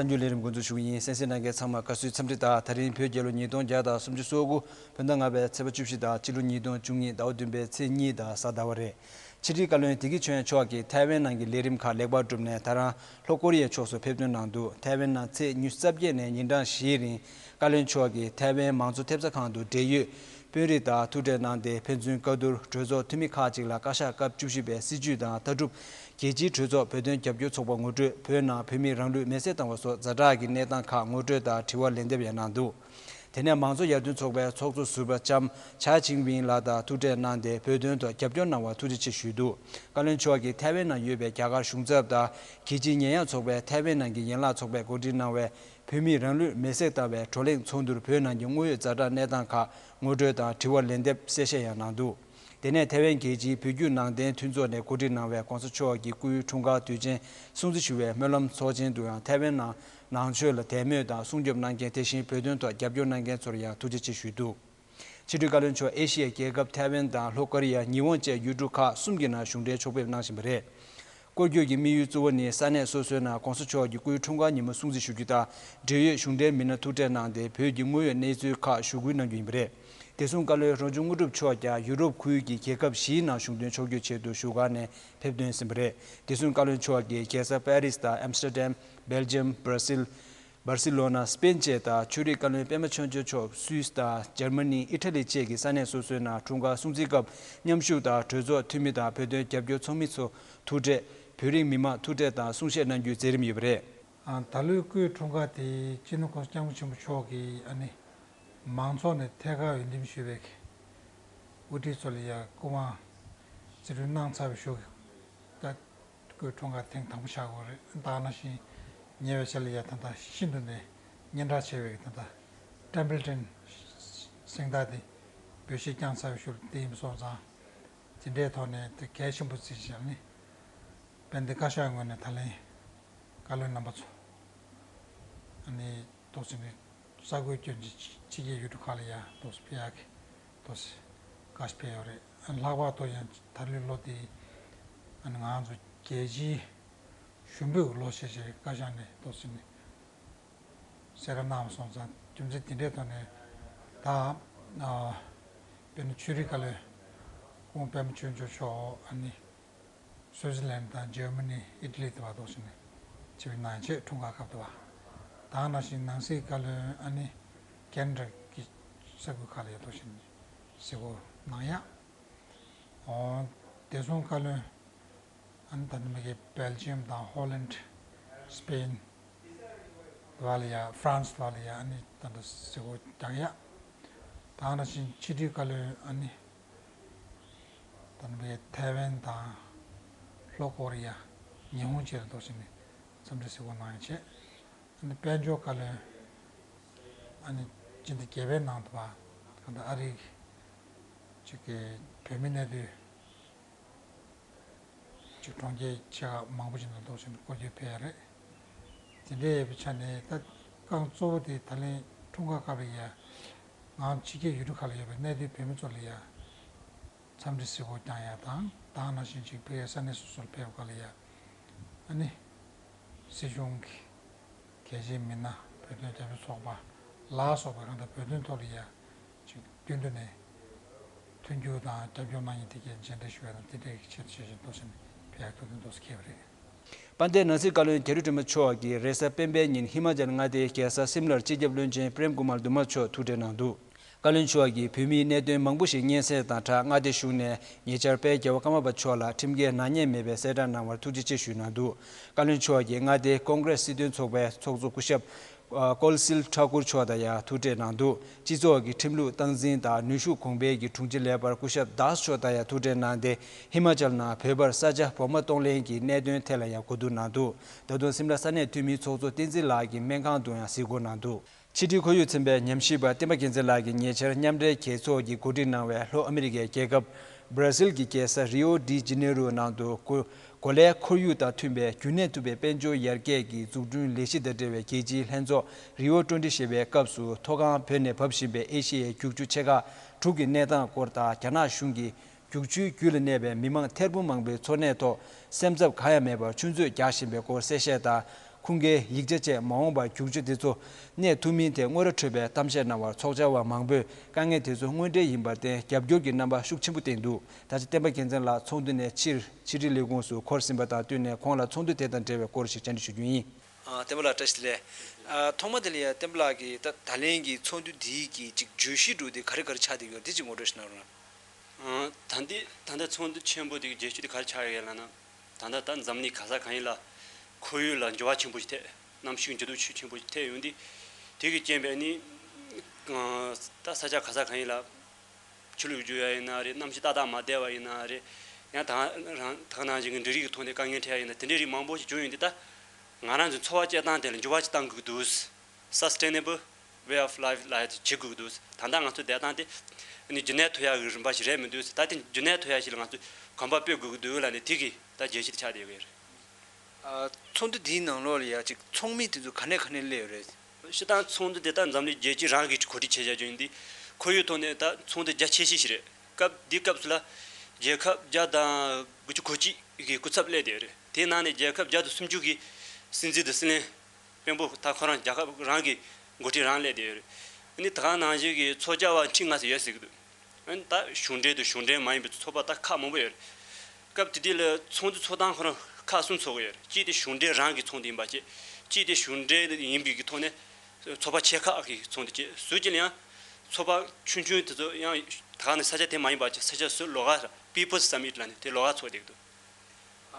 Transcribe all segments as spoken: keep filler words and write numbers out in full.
གསར་འགྱུར་ལས་རིམ་འགོ་འཛུགས་ཞུ་གི་ཡིན། གསན་གཟིགས་གནང་མཁན་ཚང་མ་བཀའ་ཟུར་འཚམས་འདྲི་དང་། ད་རིང་བོད་རྒྱལ་ལོ་ཉིས་སྟོང་བརྒྱ་དང་སུམ་ཅུ་སོ་དགུ་བོད་ཟླ་ལྔ་པའི་ཚེས་པ་བཅུ་བཞི་དང་། ཕྱི་ལོ་ཉིས་སྟོང་བཅུ་གཉིས་ཟླ་བ་བདུན་པའི་ཚེས་གཉིས་དང་གཟའ་ཟླ་བ་རེད། ཕྱི་དྲིལ་བཀའ་བློན་བདེ་སྐྱིད་ཆོས་དབྱངས་མཆོག་གིས་ཐའེ་ཝན་ནང་གི་ལས་རིམ་ཁག་ལེགས་པར་གྲུབ་ནས། ད་རང་ལྷོ་ཀོ་རི་ཡའི་ཕྱོགས་སུ་ཕེབས་ཐོན་གནང་འདུག་ཐའེ་ཝན་ནང་ཚེས་ཉི་ཤུ་རྩ་བརྒྱད་ནས་ཉིན་གྲངས་བཞིའི་རིང་བཀའ་བློན་མཆོག་གིས་ཐའེ་ཝན་མང་གཙོ་ཐེབས་རྩ་ཁང་དུ་འབྲེལ་ཡོད་དཔོན་རིགས་དང་ཐུག་འཕྲད་གནང་སྟེ། ཕན་ཚུན་བཀའ་བསྡུར། གྲོས་ཚོགས་འཐུས་མི་ཁག་ཅིག་ལ་བཀའ་ཤག་སྐབས་བཅུ་བཞི་པའི་སྲིད་བྱུས་དང་ལྟ་གྲུབ། རྒྱལ་སྤྱིའི་གྲོས་ཚོགས་བོད་དོན་རྒྱབ་སྐྱོར་ཚོགས་པ་ངོ་སྤྲོད། བོད་ནང་བོད་མིའི་རང་ལུས་མེར་སྲེག་བཏང་བ་སོགས་ཛ་དྲག་གི་གནས་སྟངས་ཁག་ངོ་སྤྲོད་དང་དྲི་བ་ལན་འདེབས་ཡང་གནང་འདུག་དེ་ནས་མང་གཙོ་ཡར་ཐོན་ཚོགས་པའི་ཚོགས་གཙོ་ཟུར་པ་ལྕམ་ཆའ་ཆིང་ཝིན་ལགས་དང་ཐུག་འཕྲད་གནང་སྟེ། བོད་དོན་ཐོག་རྒྱབ་སྐྱོར་གནང་བར་ཐུགས་རྗེ་ཆེ་ཞུས་འདུག་བཀའ་བློན་མཆོག་གིས་ཐའེ་ཝན་ནང་ཡོད་པའི་རྒྱ་གར་གཞུང་ཚབ་དང་། རྒྱལ་སྤྱིའི་ཉེས་ཡངས་ཚོགས་པའི་ཐའེ་ཝན་ནང་གི་ཡན་ལག་ཚོགས་པས་གོ་སྒྲིག་གནང་བའི་བོད་མིའི་རང་ལུས་མེར་སྲེག་བཏང་བའི་བགྲོ་གླེང་ཚོགས་འདུར་བོད་ནང་གི་དངོས་ཡོད་ཛ་དྲག་གནས་སྟངས་ཁག་ངོ་སྤྲོད་དང་དྲི་བ་ལན་འདེབས་གསལ་བཤད་ཡང་གནང་འདུག་དེ་ནས་ཐའེ་ཝན་རྒྱལ་སྤྱིའི་བོད་བརྒྱུད་ནང་བསྟན་མཐུན་ཚོགས་ནས་གོ་སྒྲིག་གནང་བའི་༸གོང་ས་མཆོག་གི་སྐུའི་འཁྲུངས་སྐར་དུས་ཆེན་སྲུང་བརྩི་ཞུ་བའི་སྨོན་ལམ་ཚོགས་ཆེན་དུ་ཡང་། ཐའེ་ཝན་ནང་ནང་ཆོས་ལ་དད་མོས་དང་སྲུང་སྐྱོབ་གནང་མཁན། དེ་བཞིན་བོད་དོན་ཐོག་རྒྱབ་སྐྱོར་གནང་མཁན་ཚོར་ཡང་ཐུགས་རྗེ་ཆེ་ཞུས་འདུག་ཕྱི་དྲིལ་བཀའ་བློན་མཆོག་ཨེ་ཤི་ཡའི་རྒྱལ་ཁབ་ཐའེ་ཝན་དང་ལྷོ་ཀོ་རི་ཡ། ཉི་ཧོང་བཅས་ཡུལ་གྲུ་ཁག་གསུམ་གྱི་ནང་གཞུང་འབྲེལ་ཕྱོགས་ཕེབས་གནང་བཞིན་པ་རེད། སྐོར་སྐྱོད་ཀྱི་དམིགས་ཡུལ་གཙོ་བོ་ནི་ས་གནས་སོ་སོའི་ནང་༸གོང་ས་མཆོག་གི་སྐུའི་འཁྲུངས་སྐར་ཉིན་མོ་སྲུང་བརྩི་ཞུ་རྒྱུ་དང་། འབྲེལ་ཡོད་གཞུང་འབྲེལ་མི་སྣ་ཐུག་འཕྲད་གནང་སྟེ། བོད་ཀྱི་དངོས་ཡོད་གནས་ཚུལ་ཁག་ཞུ་སྐུལ་གནང་རྒྱུ་ཡིན་པ་རེད། བདེ་སྲུང་བཀའ་བློན་རོགས་ཆུང་དངོས་གྲུབ་མཆོག་ཀྱང་ཡུ་རོབ་ཁུལ་གྱི་རྒྱལ་ཁབ་བཞིའི་ནང་གཞུང་དོན་ཕྱོགས་བསྐྱོད་ཆེད་དུ་བཞུགས་སྒར་ནས་ཕེབས་ཐོན་ཟིན་པ་རེད། བདེ་སྲུང་བཀའ་བློན་མཆོག་གིས་རྒྱལ་ས་པེ་རིས་དང་ཨེམ་སི་ཊར་ཌམ། སྦེལ་ཇམ། སྦར་སིལ། སྦར་སི་ལོ་ན། སྤེན་བཅས་དང་། ཆོས་རིག་བཀའ་བློན་པད་མ་ཆོས་འབྱོར་མཆོག་སུད་སི་དང་འཇར་མ་ནི། ཨི་ཊ་ལི་བཅས་ཀྱི་ས་གནས་སོ་སོའི་ནང་འཁྲུངས་སྐར་སྲུང་བརྩི་སྐབས་མཉམ་ཞུགས་དང་། གྲོས་ཚོགས་འཐུས་མི་དང་བོད་དོན་རྒྱབ་སྐྱོར་ཚོགས་མི་ཚོ་ཐུག་འཕྲད། བོད་རིགས་མི་མང་ཐུག་འཕྲད་དང་གསུང་བཤད་གནང་རྒྱུའི་མཛད་རིམ་ཡོད་པ་རེད། ཨ། ད་ལོའི་སྐུའི་འཁྲུངས་སྐར་དེ་སྤྱི་ནོར་༸གོང་ས་༸སྐྱབས་མགོན་ཆེན་པོ་མཆོག་གིས་ཨ་ནི་མང་ཚོགས་ནས་ཐད་ཀར་འོས་འདེམས་ཞུས་པའི་དབུ་ཁྲིད་ཚོ་ལ་ཡ་སྐུ་དབང་རྩིས་སྤྲོད་གནང་ཚར་བའི་གཞུག་གི། ད་སྐུའི་འཁྲུངས་སྐར་ཐེངས་དང་པོ་ཆགས་ཀྱི་ཡོད་རེད། ད་ག་ནང་བཞིན་ཉེ་བའི་ཆར་ལ་ཡ་ད་ལྟ་ཤིན་ཏུ་ནས་སྙན་གྲགས་ཆེ་བའི་ད་ལྟ་ཊེམ་པལ་ཊོན་གཟེངས་རྟགས་དེ་འབུལ་བཞེས་བསྐྱངས་ཚར་བའི་གཞུག་དེ་ཡིན་པ་སོང་ཙང་། དེ་འདྲའི་ཐོག་ནས་དེ་གལ་ཆེན་པོ་བརྩིས་བྱས་ནས། དཔལ་ལྡན་བཀའ་ཤག་ངོས་ནས་ད་ལན་བཀའ་བློན་རྣམ་པ་ཚོ་ཨ་ནི་ཏོག་ཙམ་ནས་ས་ཁུལ་སྐྱོན་གྱི་ཕྱི་རྒྱལ་ཡུལ་གྲུ་ཁག་ལ་ཡ་ཏོག་ཙམ་ཕེབས་ཡག་གི་ཏོག་ཙམ་བཀའ་ཤག་ཕེབས་ཡོད་རེད། ལྷག་པར་དུ་ཡང་ད་ལོའི་ལོ་དེ་ཨ་ནི་ང་ཚོ་རྒྱལ་སྤྱིའི་ཞུ་འབོད་ཀྱི་ལོ་ཞེས་བྱས་བཀའ་ཤག་ནས་ཏོག་ཙམ་ནས་གསལ་བསྒྲགས་གནང་བ་སོང་ཙང་། རྒྱུ་མཚན་དེ་འདྲའི་ཐོག་ནས་ད་ཨ་དཔེར་ན་ཆོས་རིག་བཀའ་བློན་སྐུ་ངོ་པད་མ་ཆོས་འབྱོར་མཆོག་ཨ་ནི་སུའུ་ཙི་ལན་དང་འཇར་མ་ནི། ཨི་ཊ་ལི་དེ་བར་ཏོག་ཙམ་ནས་ཆིབས་གནང་བྱས་འཁྲུངས་སྐར་སྐབས་དེ་བར། ད་ག་ནང་བཞིན་ནང་སྲིད་བཀའ་བློན་ཨ་ནི་ཁེ་ན་ཌ་གི་ས་ཁུལ་ཁག་ལ་ཡ་ཏོག་ཙམ་ནས་གཟིགས་སྐོར་གནང་ཡག། ཨོ། བདེ་སྲུང་བཀའ་བློན་ཨ་ནི་ད་ནི་མ་གི་སྦེལ་ཇི་ཡམ་དང་ཧོ་ལན། སྤེན། དེ་བ་ལ་ཡ་ཧྥ་རན་སི་དེ་བ་ལ་ཡ་ཨ་ནི་ད་ལྟ་གཟིགས་སྐོར་རྒྱག་ཡག། ད་ག་ནང་བཞིན་ཕྱི་དྲིལ་བཀའ་བློན་ཨ་ནི་ད་ནི་མ་གི་ཐའེ་ཝན་དང་ལྷོ་ཀོ་རི་ཡ། ཉི་ཧོང་བཅས་ལ་ཏོག་ཙམ་ནས་འཚམས་འདྲི་གཟིགས་སྐོར་གནང་ཡག་བྱས། ཨ་ནི་དཔལ་འབྱོར་བཀའ་བློན་ཨ་ནི་སྤྱི་ཟླ་བརྒྱད་པའི་ནང་དུ་བ་གང་ལྟར་ཨ་རིའི་ཅིག་གི་བོད་མི་གནས་སྡོད་ཅིག་གྲོང་ཁྱེར་ཆེ་ཁག་མང་པོ་ཅིག་ནང་ཏོག་ཙམ་སྐོར་སྐྱོད་ཕེབས་ཡག་རེད། དེ་འདྲའི་ཡོད་པའི་ཆ་ནས། ད་རྐང་གཙོ་བོ་དེ་ད་ལན་འཁྲུངས་སྐར་སྐབས་ལ་ཡ་ང་ཕྱི་རྒྱལ་ཡུལ་གྲུ་ཁག་ལ་ཡོད་པའི་གནས་སྡོད་བོད་མི་ཚོ་ལ་ཡ་འཚམས་འདྲི་གཟིགས་སྐོར་བསྐྱངས་ཡག་དང་། ད་ག་ནང་བཞིན་ཅིག་བོད་ཡ་ས་གནས་སོ་སོར་ཕེབས་སྐབས་ལ་ཡ་ཨ་ནི་སྲིད་གཞུང་གི་གལ་ཆེའི་མི་སྣ། བོད་དོན་རྒྱབ་སྐྱོར་ཚོགས་པ་ལ་སོགས་པ་གང་ལྟར་བོད་དོན་ཐོག་ལ་ཡ་ཅིག་མདུན་དུ་ནས་མཐུན་འགྱུར་དང་རྒྱབ་སྐྱོར་གནང་མཁན་དེ་གའི་མཇལ་འཕྲད་ཞུ་བའི་དང་། དེ་འདྲའི་ཆེད་དུ་ཆེད་བཞིན་ཏོག་ཙམ་ཕེབས་ཡག་ཐུགས་འདུན་ཏོག་ཙམ་འཁྱེར་བ་རེད། དཔལ་ལྡན་ནང་སྲིད་བཀའ་བློན་རྒྱ་རི་སྒྲོལ་མ་མཆོག་གིས་རེས་གཟའ་སྤེན་པའི་ཉིན་ཧི་མ་ཅལ་མངའ་སྡེའི་རྒྱལ་ས་སིམ་ལར་སྤྱི་ཁྱབ་བློན་ཆེན་པྲེམ་ཀུ་མར་དུ་མ་མཆོག་ཐུག་འཕྲད་གནང་འདུག་བཀའ་བློན་མཆོག་གིས་བོད་མིའི་གནད་དོན་མང་པོ་ཞིག་སྙན་སེང་དང་སྦྲགས། མངའ་སྡེ་གཞུང་ནས་ཉེ་ཆར་དཔལ་རྒྱལ་བ་ཀརྨ་པ་མཆོག་ལ་ཁྲིམས་འགལ་ནག་ཉེས་མེད་པའི་གསལ་བསྒྲགས་གནང་བར་ཐུགས་རྗེ་ཆེ་ཞུས་གནང་འདུག་བཀའ་བློན་མཆོག་གིས་མངའ་སྡེའི་ཀོང་ཀྲེས་སྲིད་དོན་ཚོགས་པའི་ཚོགས་གཙོ་སྐུ་ཞབས་ཀོལ་སིལ་ཁྲ་ཀུར་མཆོག་དང་ཡང་ཐུག་འཕྲད་གནང་འདུག་སྤྱི་ཚོགས་ཀྱི་ཁྲིམས་ལུགས་སྟངས་འཛིན་དང་ནུས་ཤུགས་གོང་འཕེལ་གྱི་དྲུང་ཆེ་ལས་འཕར་སྐུ་ཞབས་དཱས་མཆོག་དང་ཡང་ཐུག་འཕྲད་གནང་སྟེ། ཧི་མ་ཅལ་ནང་བོད་པར་ས་ཆ་བོགས་མ་གཏོང་ལེན་གྱི་གནད་དོན་ཐད་ལ་ཡང་གོ་བསྡུར་གནང་འདུག་ད་དུང་སིམ་ལ་ས་གནས་འཐུས་མིའི་ཚོགས་གཙོ་བསྟན་འཛིན་ལགས་ཀྱི་སྨན་ཁང་དུ་ཡང་གཟིགས་སྐོར་གནང་འདུག་ཕྱི་དྲིལ་ཁོར་ཡུག་ཚན་པའི་ཉམས་ཞིབ་པ་བསྟན་པ་རྒྱལ་མཚན་ལགས་ཀྱིས་ཉེ་ཆར་མཉམ་འབྲེལ་རྒྱལ་ཚོགས་ཀྱིས་གོ་སྒྲིག་གནང་བའི་ལྷོ་ཨ་མི་རི་ཀའི་རྒྱལ་ཁབ་སྦྲ་སིལ་གྱི་རྒྱལ་ས་རི་ཨོ་ཌི་ཇི་ནེ་རོའི་ནང་དུ་གོ་གོ་ལའི་ཁོར་ཡུག་དང་མཐུན་པའི་རྒྱུན་གནས་ཐུབ་པའི་དཔལ་འབྱོར་ཡར་རྒྱས་ཀྱི་འཛུགས་སྐྲུན་ལས་གཞི་དང་འབྲེལ་བའི་རྒྱལ་སྤྱིའི་ལྷན་ཚོགས་རི་ཨོ་ཊོན་ཊི་ཞེས་པའི་སྐབས་སུ། མཐོ་སྒང་བོད་ནས་བབས་བཞིན་པའི་ཨེ་ཤི་ཡའི་རྒྱུག་ཆུ་ཆེ་ཁག་དྲུག་གི་གནས་སྟངས་སྐོར་དང་། རྒྱ་ནག་གཞུང་གིས་རྒྱུག་ཆུའི་རྒྱུད་ལ་གནས་པའི་མི་མང་ཐེར་འབུམ་མང་པོའི་འཚོ་གནས་ཐོག་སེམས་འཚབ་གང་ཡང་མེད་པར་ཆུ་མཛོད་རྒྱག་བཞིན་པའི་སྐོར་གསལ་བཤད་དང་ ཁུངས་སྐྱེལ་ཡིག་ཆ་བཅས་མ་འོངས་པར་རྒྱུགས་སྤྲོད་དེ་ཚོ་གནས་ཐུབ་མིན་ཐད་དངོས་ར་འཕྲོད་པའི་གཏམ་བཤད་གནང་བར་ཚོགས་བཅར་བ་མང་པོས་དཀའ་ངལ་དེ་ཚོ་དངོས་འབྲེལ་ཡིན་པར་བརྟེན་རྒྱབ་སྐྱོར་གྱི་རྣམ་པ་ཤུགས་ཆེན་པོ་བསྟན་འདུག་ད་ཆ་བསྟན་པ་རྒྱལ་མཚན་ལགས་ཚོགས་འདུ་ནས་ཕྱིར་ཕྱི་དྲིལ་ལས་ཁུངས་སུ་འཁོར་ཟིན་པ་དང་བསྟུན་ནས་ཁོང་ལ་ཚོགས་འདུ་དེ་དང་འབྲེལ་བའི་སྐོར་ཞིག་བཅར་འདྲི་ཞུ་རྒྱུ་ཡིན། ཨ། བསྟན་པ་ལགས་བཀྲ་ཤིས་བདེ་ལེགས། ཨ། ཐོག་མ་དེ་ལ་ཡ་བསྟན་པ་ལགས་ཀྱིས་ད་ད་ལན་གྱི་ཚོགས་འདུ་འདིའི་གི་ཅིག་བརྗོད་གཞི་འདྲ་བོ་དེ་ག་རེ་ག་རེ་ཆགས་བསྡད་ཡོད་དེ་ཅིག་ངོ་སྤྲོད་ཞིག་གནང་རོགས་གནང་། ཨ། ད་འདི་ད་ལྟ་ཚོགས་འདུ་ཆེན་པོ་དེ་གི་བརྗོད་གཞི་དེ་ག་རེ་ཆགས་ཡོད་ལབ་ན། ད་ལྟ་ད་འཛམ་གླིང་ག་ས་གང་ཡིན་ལ་ཁོར་ཡུག་ལ་འགྱུར་བ་ཆེན་པོ་ཞིག་ཐེབས། གནམ་གཤིས་འགྱུར་ལྡོག་ཤུགས་ཆེན་པོ་ཞིག་ཐེབས་ཡོང་དུས། དེ་གི་རྐྱེན་པས་ནི་ད་ས་ཆ་ག་ས་གང་ཡིན་ལ་ཆུ་ལོག་རྒྱུག་ཡ་ཡིན་ན་རེད། གནམ་གཤིས་ཏག་ཏག་མ་བདེ་བ་ཡིན་ན་རེད། ཡང་ད་རང་ད་ག་ནང་བཞིན་གྱི་འབྲུ་རིགས་ཀྱི་ཐོག་ནས་དཀའ་ངལ་འཕྲད་ཡ་ཡིན་ན་དེ་འདྲའི་རིགས་མང་པོ་ཞིག་བྱུང་ཡོང་དུས། ད་ང་རང་ཚོའི་འཚོ་བ་སྐྱེལ་སྟངས་དེ་ལ་འགྱུར་བ་ཞིག་གཏང་དགོས་ཀྱི་འདུག Sustainable way of life ལ་ཡ་དེ་བྱེད་དགོས་ཀྱི་འདུག་ད་ལྟ་ང་ཚོ་བསྡད་སྟངས་དེ་ནི་རྒྱུན་གནས་ཐུབ་ཡག་གི་རིམ་པ་ཞིག་རེད་མི་འདུག་ད་དེ་རྒྱུན་གནས་ཐུབ་ཡག་ཞིག་ལ་ང་ཚོས་གོམ་པ་སྤོས་དགོས་ཀྱི་འདུག་ལབ་ནས་དེ་གི་ད་བརྗོད་གཞི་དེ་ཆགས་བསྡད་ཡོད་རེད། ཨ། ཚོགས་འདུ་འདིའི་ནང་ལོགས་ལ་ཡ་ཅིག་ཚོགས་མི་དེ་ཚོ་ག་ནས་ག་ནས་སླེབས་ཡོད་རེད། སྤྱིར་བཏང་ཚོགས་འདུ་དེ་ད་འཛམ་གླིང་རྒྱལ་སྤྱི་རང་གིས་གོ་སྒྲིག་བྱས་བཞག་རྒྱུ་ཡིན་དུས། ཁོར་ཡུག་ཐོག་ནས་ད་ཚོགས་འདུ་རྒྱ་ཆེ་ཤོས་ཤིག་རེད། སྐབས་འདི་སྐབས་སུ་ལ་རྒྱལ་ཁབ་བརྒྱ་དང་དགུ་བཅུ་གོ་གཅིག་གི་སྐུ་ཚབ་སླེབས་བསྡད་ཡོད་རེད། དེའི་ནང་ནས་རྒྱལ་ཁབ་བརྒྱ་དང་སུམ་ཅུ་གི་སྲིད་འཛིན་དང་སྲིད་བློན། དཔོན་པོ་ད་ཁོ་རང་རྒྱལ་ཁབ་རང་གི་འགོ་ཁྲིད་རང་སླེབས་བསྡད་ཡོད་རེད། ཨ་ནི་ད་ག་ནང་བཞིན་གྱི་ཚོགས་བཅར་བ་ཁྲི་ལྔ་ཙམ་ཡོད་ཟེར་གྱི་འདུག་ཨ་ནི་ད་གཞུང་འབྲེལ་དང་གཞུང་འབྲེལ་མ་ཡིན་པའི་ཚོགས་པ་ད་ཁག་མང་པོ་ཡོད་རེད། སྐབས་དེ་དུས་ལ་ཚོགས་འདུ་ཚོགས་སྟངས་ཁོ་རང་ཁག་གསུམ་ཚོགས་ཀྱི་ཡོད་རེད། གཅིག་དེ་གཞུང་འབྲེལ་རང་གི་ཚོགས་འདུ་ཡིན་པ་བྱས། གཅིག་དེ་གཞུང་འབྲེལ་ཡིན་པའི་གི་ཐོག་ནས་ཚོགས་པ་ཆེ་ཁག་གི་ཚོགས་འདུ་བྱས། ཟུར་གཅིག་ལ་ཡང་ཚོགས་པ་ཆུང་ཆུང་དེ་ཚོ་ཡང་ད་ག་ནས་ས་ཆ་དེ་མ་ཡིན་པ་བྱས། ས་ཆ་ཟུར་ལོགས་ཀ་People's Summit ལབ་ནས་དེ་ལོགས་ཀ་ཚོགས་བསྡད་ཀྱི་འདུག་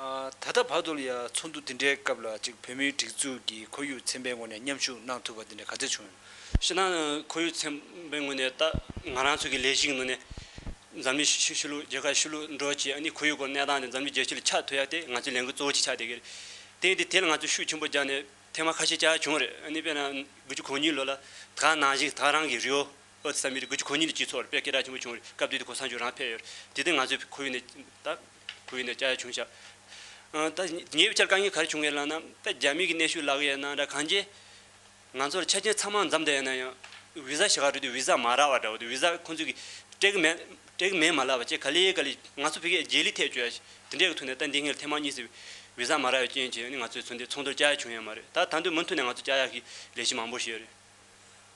ཨ། ད་ལྟ་བར་དུ་ལ་ཡ་ཚོགས་འདུ་འདི་འདྲའི་སྐབས་ལ་ཅིག་བོད་མིའི་སྒྲིག་འཛུགས་ཀྱི་ཁོར་ཡུག་ཚན་པའི་ངོས་ནས་མཉམ་ཞུགས་གནང་ཐུབ་པ་འདི་འདྲ་ག་ཚོད་བྱུང་ཡོད། སྤྱིར་བཏང་ཁོར་ཡུག་ཚན་པའི་ངོས་ནས་ད་ང་རང་ཚོ་གི་ལས་གཞི་གི་ངོས་ནས་འཛམ་གླིང་ཤུ་ཤུ་ལུགས་རྒྱལ་ཁབ་ཤུ་ལུགས་འགྲོ་བྱས། ཨ་ནི་ཁོར་ཡུག་གི་གནས་སྟངས་དེ་འཛམ་གླིང་རྒྱལ་སྤྱི་ལ་ཆགས་ཐུབ་ཡ་དེ་ང་ཚོའི་ལས་འགུལ་གཙོ་བོ་ཅིག་ཆགས་བསྡད་ཀྱི་རེད། དེ་ཡིན་དུས་དེ་ལ་ང་ཚོས་ཤུགས་ཆེན་པོ་བརྒྱབ་ནས་ཐེངས་མ་ཁ་ཤས་བཅར་ཡ་བྱུང་རེད། ཨ་ནི་དཔེར་ན་དགུ་བཅུ་གོ་གཉིས་ལོ་ལ་ད་ག་ནང་བཞིན་ད་ག་རང་གི་རི་བོ། ཨོ་ཙི་སམ་མིཊ་དགུ་བཅུ་གོ་གཉིས་ལ་སྤྱི་ཚོགས་རེད། དཔེ་སྐད་གྲགས་ཆེན་པོ་བྱུང་རེད། སྐབས་དེ་དུས་གོང་ས་མཆོག་རང་ཕེབས་ཡོད་རེད། དེ་དུས་ང་ཚོས་ཁོར་ཡུག་ནས་ད་ཁོར་ཡུག་ནས་བཅར་ཡ་བྱུང་ཤག་ཨ། ད་ངའི་བྱས་དཀའ་ངལ་ག་རེ་བྱུང་ངེས་ལབ་ན། ད་རྒྱ་མི་གི་གནས་ཤུལ་ལབ་ཀྱི་ཡིན་ན་འདྲ། གང་ཅི་ང་ཚོར་ཆ་རྐྱེན་ཚང་མ་འཛོམས་བསྡད་ཡོད་ན་ཡང་། བི་ཟ་ཞུ་ག་འགྲོ་དུས་བི་ཟ་མ་རག་པ་འདྲ་བོ་དེ། བི་ཟ་ཁོང་ཚོས་ཀྱི་སྤྲད་གི་མེད། སྤྲད་གི་མེད་མ་ལབ་པ་བྱས། ག་ལེ་ག་ལེ་ང་ཚོ་ཕ་གིར་རྗེས་ལུས་ཐེབས་བཅུག་ཡ་ཞིག་དེ་འདྲའི་གི་ཐོག་ནས། ད་འདི་སྔོན་ལ་ཐེངས་མ་གཉིས་ཙམ་བི་ཟ་མ་རག་པའི་རྐྱེན་བྱས་ནས་ང་ཚོས་ཚོགས་འདུ་ཚོགས་འདུར་བཅར་ཡ་བྱུང་ཡོད་མ་རེད། ད་ད་དུང་མུ་མཐུད་ནས་ང་ཚོ་བཅར་ཡ་གི་ལས་གཞི་མང་པོ་ཞིག་ཡོད་རེད།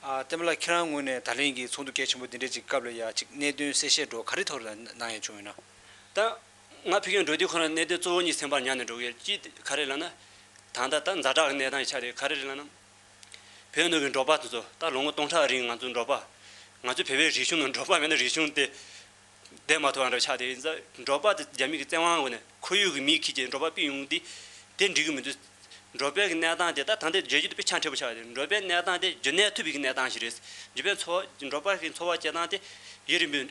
ཨ། བསྟན་པ་ལགས། ཁྱེད་རང་ངོས་ནས་ད་ལན་གྱི་ཚོགས་འདུ་གལ་ཆེན་པོ་འདི་འདྲའི་ཅིག་སྐབས་ལ་ཡ་ཅིག་གནད་དོན་གསལ་བཤད་འདྲ་བོ་ག་རེ་ཐོག་ལ་གནང་ཡ་བྱུང་ཡོད་ན། ད་ང་ཕ་གིར་འགྲོ་དུས་ཁོ་རང་གནད་དོན་གཙོ་བོ་གཉིས་སེམས་པར་ཉར་ནས་འགྲོ་གི་ཡོད། གཅིག་དེ་ག་རེ་ལབ་ན། ད་ལྟ་ད་ཛ་དྲག་གི་གནས་སྟངས་ཆགས་རེད། ག་རེ་རེད་ལབ་ན། བོད་ནང་གི་འབྲོག་པ་དེ་ཚོ་ད་ལོ་ངོ་སྟོང་ཕྲག་རིང་ང་ཚོ་འབྲོག་པ། ང་ཚོ་བོད་པའི་རིག་གཞུང་ནང་འབྲོག་པ་མེད་ན་རིག་གཞུང་དེ་བསྡད་མ་ཐུབ་པ་འདྲ་ཆགས་བསྡད་ཡིན་ཙང་། འབྲོག་པ་དེ་རྒྱ་མི་གི་བཙན་དབང་འོག་ནས་ཁོར་ཡུག་གི་མི་ཁྱེར་བྱས་འབྲོག་པ་ཕུད་ཡོང་དུས་དེ་འགྲིག་གི་མི་འདུག་འབྲོག་པའི་གི་གནས་སྟངས་དེ་ད་ད་ལྟའི་རྒྱལ་སྤྱི་དུ་དཔེ་ཆ་འཕྲད་པོ་ཆགས་ཏེ། འབྲོག་པའི་གནས་སྟངས་དེ་རྒྱུན་གནས་ཐུབ་པའི་གི་གནས་སྟངས་ཤིག་རེད། འབྲོག་པའི་འཚོ་བ། འབྲོག་པ་གི་འཚོ་བ་སྐྱེལ་སྟངས་དེ་ཡུན་རིང་པོའི་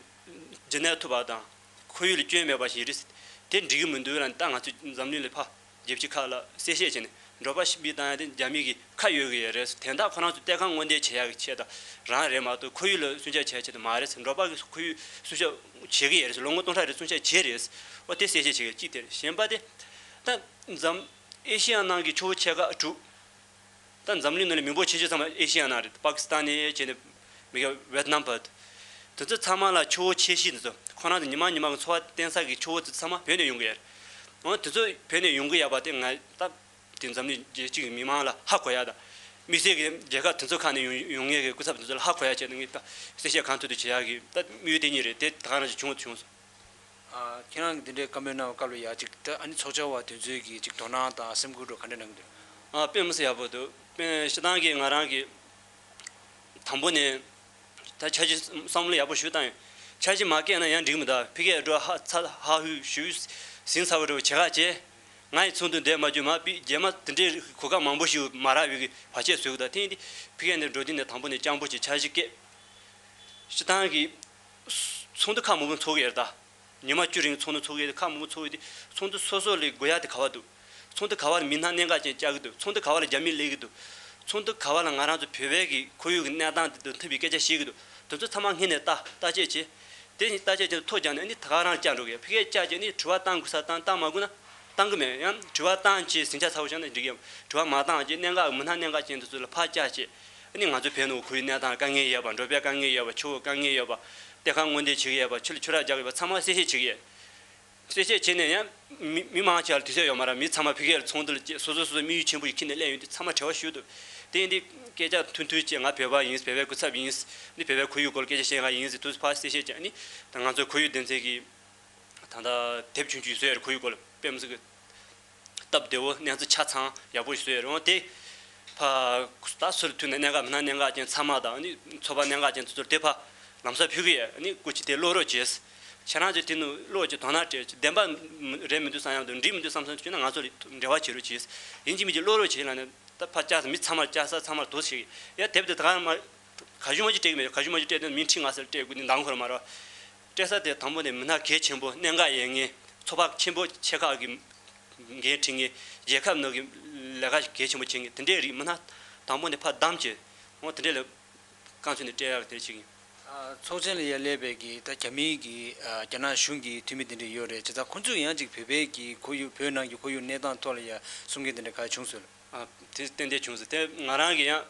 རྒྱུན་གནས་ཐུབ་པ་དང་། ཁོར་ཡུག་ལ་སྐྱོན་མེད་པ་ཞིག་རེད། དེ་འགྲིག་གི་མི་འདུག་ལབ་ནས་ད་ང་ཚོས་འཛམ་གླིང་ལ་ཕར་རྒྱལ་སྤྱི་ཁག་ལ་གསལ་བཤད་བྱས་ནས། འབྲོག་པ་ཕྱིར་འབུད་བཏང་ཡ་དེ་རྒྱ་མི་གི་ཁ་ཡོད་གི་ཡོད་རེད། དེ་དག་ཁོ་རང་ཚོ་གཏེར་ཁ་སྔོག་འདོན་བྱེད་ཡག་གི་ཆེད་དུ་རང་རེད་མ་གཏོགས་ཁོར་ཡུག་ལ་སྲུང་སྐྱོབ་བྱེད་ཡ་ཆེད་དུ་མ་རེད། འབྲོག་པ་གི་ཁོར་ཡུག་སྲུང་སྐྱོབ་བྱེད་གི་ཡོད་རེད། ལོ་ངོ་སྟོང་ཕྲག་རིང་སྲུང་སྐྱོབ་བྱས་རེད། འོ་དེ་གསལ་བཤད་བྱེད་གི་གཅིག་དེ་རེད། གཞན་པ་དེ་ད་འཛམ་ཨེ་ཤི་ཡ་ནང་གི་ཆུ་བོ་ཆེ་ཁག་དྲུག་ད་འཛམ་གླིང་ནང་ལ་མི་འབོར་ཆེ་ཤོས་ཚང་མ་ཨེ་ཤི་ཡ་ནང་རེད། པ་ཀི་སི་ཐན་ནས་བྱས་ནས་མི་ག་ཝེ་ཏི་ནམ་བར་དུ། དེ་ཚོ་ཚང་མ་ལ་ཆུ་བོ་ཆེ་ཤོས་འདི་ཚོ་ཁོ་རང་ཚོ་ཉི་མ་ཉི་མ་གི་འཚོ་བ་བརྟེན་ས་གི་ཆུ་བོ་དེ་ཚང་མ་བོད་ནས་ཡོང་གི་ཡོད་རེད། འོ་དེ་ཚོ་བོད་ནས་ཡོང་གི་ཡོད་པ་དེ་ང་ད་དེ་འཛམ་གླིང་རྒྱལ་སྤྱི་གི་མི་མང་ལ་ཧ་གོ་ཡ་དང་། དམིགས་བསལ་གྱི་རྒྱལ་ཁབ་དེ་ཚོ་ཁག་ནས་ཡོང་ཡོང་མཁན་གྱི་སྐུ་ཚབ་དེ་ཚོ་ལ་ཧ་གོ་ཡ་བྱས་ནས་ངས་ད་གསལ་བཤད་གང་ཐུབ་ཐུབ་བྱེད་ཡ་གི་ད་དམིགས་ཡུལ་དེ་གཉིས་རེད། དེ་ད་ག་རང་ཞིག་བྱུང་བ་བྱུང་སོང་། ཨ། ཁྱེད་རང་གིས་འདི་འདྲའི་བཀའ་མོལ་གནང་བའི་སྐབས་ལ་ཡ་ཅིག་ད་ཨ་ནི་ཚོགས་བཅར་བ་དེ་ཚོའི་གི་ཅིག་དོ་སྣང་དང་སེམས་ཁུར་འདྲ་བོ་ག་འདྲ་གནང་གི་འདུག་ཨ། དཔེ་མི་སྲིད་ཡག་པོ་འདུག་དཔེ་སྤྱིར་བཏང་གི་ང་རང་གི་དང་པོ་ནས་ད་འཆར་གཞི་བསམ་བློ་ཡག་པོ་ཞིག་བཏང་ཡོད། འཆར་གཞི་མ་བཀལ་ན་ཡང་འགྲིག་མི་འདུག་ཕ་གིར་འགྲོ་ཧ་ཚ་ཧ་ཧུ་ཞུ་ཟིན་ཚར་བ་འདྲ་བོ་བྱེད་ཁག་བྱས། ང་ཡི་ཚོགས་འདུ་འདིར་མ་བརྒྱུད་མ་པི་རྗེས་མ་དེ་འདྲའི་གོ་སྐབས་མང་པོ་ཞིག་མ་རག་ཡོད་གི་བར་ཆད་བཟོ་གི་འདུག་དེ་ཡིན་དུས་ཕ་གིར་འདིར་འགྲོ་དུས་ནས་དང་པོ་ནས་སྤྱང་པོ་བྱས་འཆར་གཞི་བཀལ། སྤྱིར་བཏང་གི་ཚོགས་འདུ་ཁག་མང་པོ་ཚོགས་ཀྱི་ཡོད་རེད་ད། ཉི་མ་བཅུ་རིང་ཚོགས་འདུ་ཚོགས་ཀྱི་ཡོད་དེ། ཁག་མང་པོ་ཚོགས་ཡོད་དེ། ཚོགས་འདུ་སོ་སོ་ལ་དགོས་ཡ་དེ་ག་བ་འདུག་ཚོགས་འདུ་ག་བ་ལ་མི་སྣ་གནད་འགག་ཅན་བཅར་གི་འདུག་ཚོགས་འདུ་ག་བ་ལ་རྒྱ་མི་སླེབས་ཀྱི་འདུག་ཚོགས་འདུ་ག་བ་ལ་ང་རང་ཚོ་བོད་པའི་གི་ཁོར་ཡུག་གི་གནས་སྟངས་དེ་དང་མཐུན་པའི་སྐད་ཆ་བཤད་ཀྱི་འདུག་དེ་ཚོ་ཚང་མ་སྔོན་ནས་བལྟ་བརྟག་དཔྱད་བྱེད། དེ་ནི་བརྟག་དཔྱད་བྱས་ནས་ཐོ་རྒྱག་ནས་ཨ་ནི་ད་ག་རང་བཅར་འགྲོ་གི། ཕ་གིར་བཅར་བྱས་ནས་དྲི་བ་བཏང་དགོས་ས་བཏང་། བཏང་མ་དགོས་ན་བཏང་གི་མེད། ཡང་དྲི་བ་བཏང་བྱས་ཟིང་ཆ་ཚ་བོ་བཞག་ན་འགྲིག་གི་ཡོད། དྲི་བ་མ་བཏང་བྱས་གནད་འགག་མི་སྣ་གནད་འགག་ཅན་དེ་ཚོ་ལ་ཕར་བཅར་བྱས། ཨ་ནི་ང་ཚོ་བོད་ནང་ཁོར་ཡུག་གནས་སྟངས་དཀའ་ངལ་ཡོད་པ། འབྲོག་པའི་དཀའ་ངལ་ཡོད་པ། ཆུ་བོ་དཀའ་ངལ་ཡོད་པ། གཏེར་ཁ་སྔོག་འདོན་བྱེད་ཀྱི་ཡོད་པ། ཆུ་ལ་ཆུ་རགས་རྒྱག་གི་ཡོད་པ། ཚང་མ་གསལ་བཤད་བྱེད་ཀྱི་ཡོད། གསལ་བཤད་བྱས་ནས་ཡང་མི་མི་མང་ཆེ་བ་ལ་དུས་ཚོད་ཡོད་མ་རེད། མི་ཚང་མ་ཕ་གིར་ཚོགས་འདུ་ལ་བཅར། སོ་སོ་སོ་སོ་དམིགས་ཡུལ་ཆེན་པོ་ཞིག་འཁྱེར་ནས་སླེབས་ཡོང་དུས་ཚང་མ་བྲེལ་བ་ཞུ་འདུག་དེ་ཡིན་དུས་སྐད་ཆ་ཐུང་ཐུང་བྱས། ང་བོད་པ་ཡིན། བོད་པའི་སྐུ་ཚབ་ཡིན། ནི་བོད་པའི་ཁོར་ཡུག་སྐོར་སྐད་ཆ་བཤད་མཁན་ཡིན་ཟེར་དུས་ཕར་གསལ་བཤད་བྱས། ནི་ད་ང་ཚོའི་ཁོར་ཡུག་སྡེ་ཚན་གྱིས་ད་ལྟ་དེབ་ཆུང་ཆུང་བཟོས་ཡོད་རེད། ཁོར་ཡུག་སྐོར་ལ་དཔེ་མི་སྲིད་ཀྱི་སྟབས་བདེ་བོ། གནས་ཚུལ་ཆ་ཚང་ཡག་པོ་ཞིག་བཟོས་ཡོད་རེད། འོ་དེ་ཕར་ད་སུ་ལ་ཐུག་ན་གནད་འགག། མི་སྣ་གནད་འགག་ཅན་ཚང་མ་དང་། ནི་ཚོགས་པ་གནད་འགག་ཅན་ཚོ་ཚོར་དེ་ཕར་ལམ་སང་ཕུལ་གི་ཡོད། ནི་སྐུ་མཁྱེན་དེ་ཀློག་རོགས་བྱེད། ཁྱེད་རང་ཚོས་དེ་ནི་ཀློག་བྱས་དོ་སྣང་སྤྲད། བདེན་པ་རེད་མི་འདུག་བསམ་ཡག་འདུག་འགྲིག་མི་འདུག་བསམ་བསམ་བྱུང་ན་ང་ཚོ་ལ་འབྲེལ་བ་བྱེད་རོགས་བྱེད། ཡིན་གཅིག་མིན་གཅིག་ཀློག་རོགས་བྱེད་ལབ་ནས། ད་ཕར་བཅར་ས་མི་ཚང་མར་བཅར་ས་ཚང་མར་འདུག་ཟེར་གི། ཡ་དེབ་དེ་ད་ག་མ་ག་ཞུ་མ་ཞུ་སྤྲད་གི་མེད། ག་ཞུ་མ་ཞུ་སྤྲད་དུས་མིང་ཁྲི་ལྔ་ཙམ་སྤྲད་དགོས་ནི་འདང་ཁོ་ར་མ་རེད། སྤྲད་ས་དེ་དང་པོ་ནས་མི་སྣ་གལ་ཆེན་པོ། གནད་འགག་ཡོད་མཁན། ཚོགས་པ་ཆེན་པོ་ཆེ་ཁག་གི་འགན་འཁྲི་མཁན། རྒྱལ་ཁབ་ནང་གི་ལས་ཀ་གལ་ཆེན་པོ་བྱེད་མཁན་དེ་འདྲའི་རིགས་མི་སྣ་དང་པོ་ནས་ཕར་བདམས་བྱས། འོ་དེ་འདྲ་ལ་རྐང་ཚུགས་ནས་སྤྲད་ཡག་དེ་བྱེད་ཀྱི་ཡིན། ཨ། ཚོགས་ཆེན་ལ་ཡར་སླེབས་པའི་གི་ད་རྒྱ་མིའི་གི་ཨ། རྒྱ་ནག་གཞུང་གི་འཐུས་མི་དེ་འདྲ་ཡོད་རེད། བྱས་ཙང་ཁོང་ཚོས་ཡང་ཅིག་བོད་པའི་གི་ཁོར་ཡུག་བོད་ནང་གི་ཁོར་ཡུག་གནས་སྟངས་ཐོག་ལ་ཡ་གསུང་མཁན་དེ་འདྲ་ག་བྱུང་སོང་། ཨ། དེ་ཏན་ཏན་བྱུང་སོང་། དེ་ང་རང་གི་ཡང་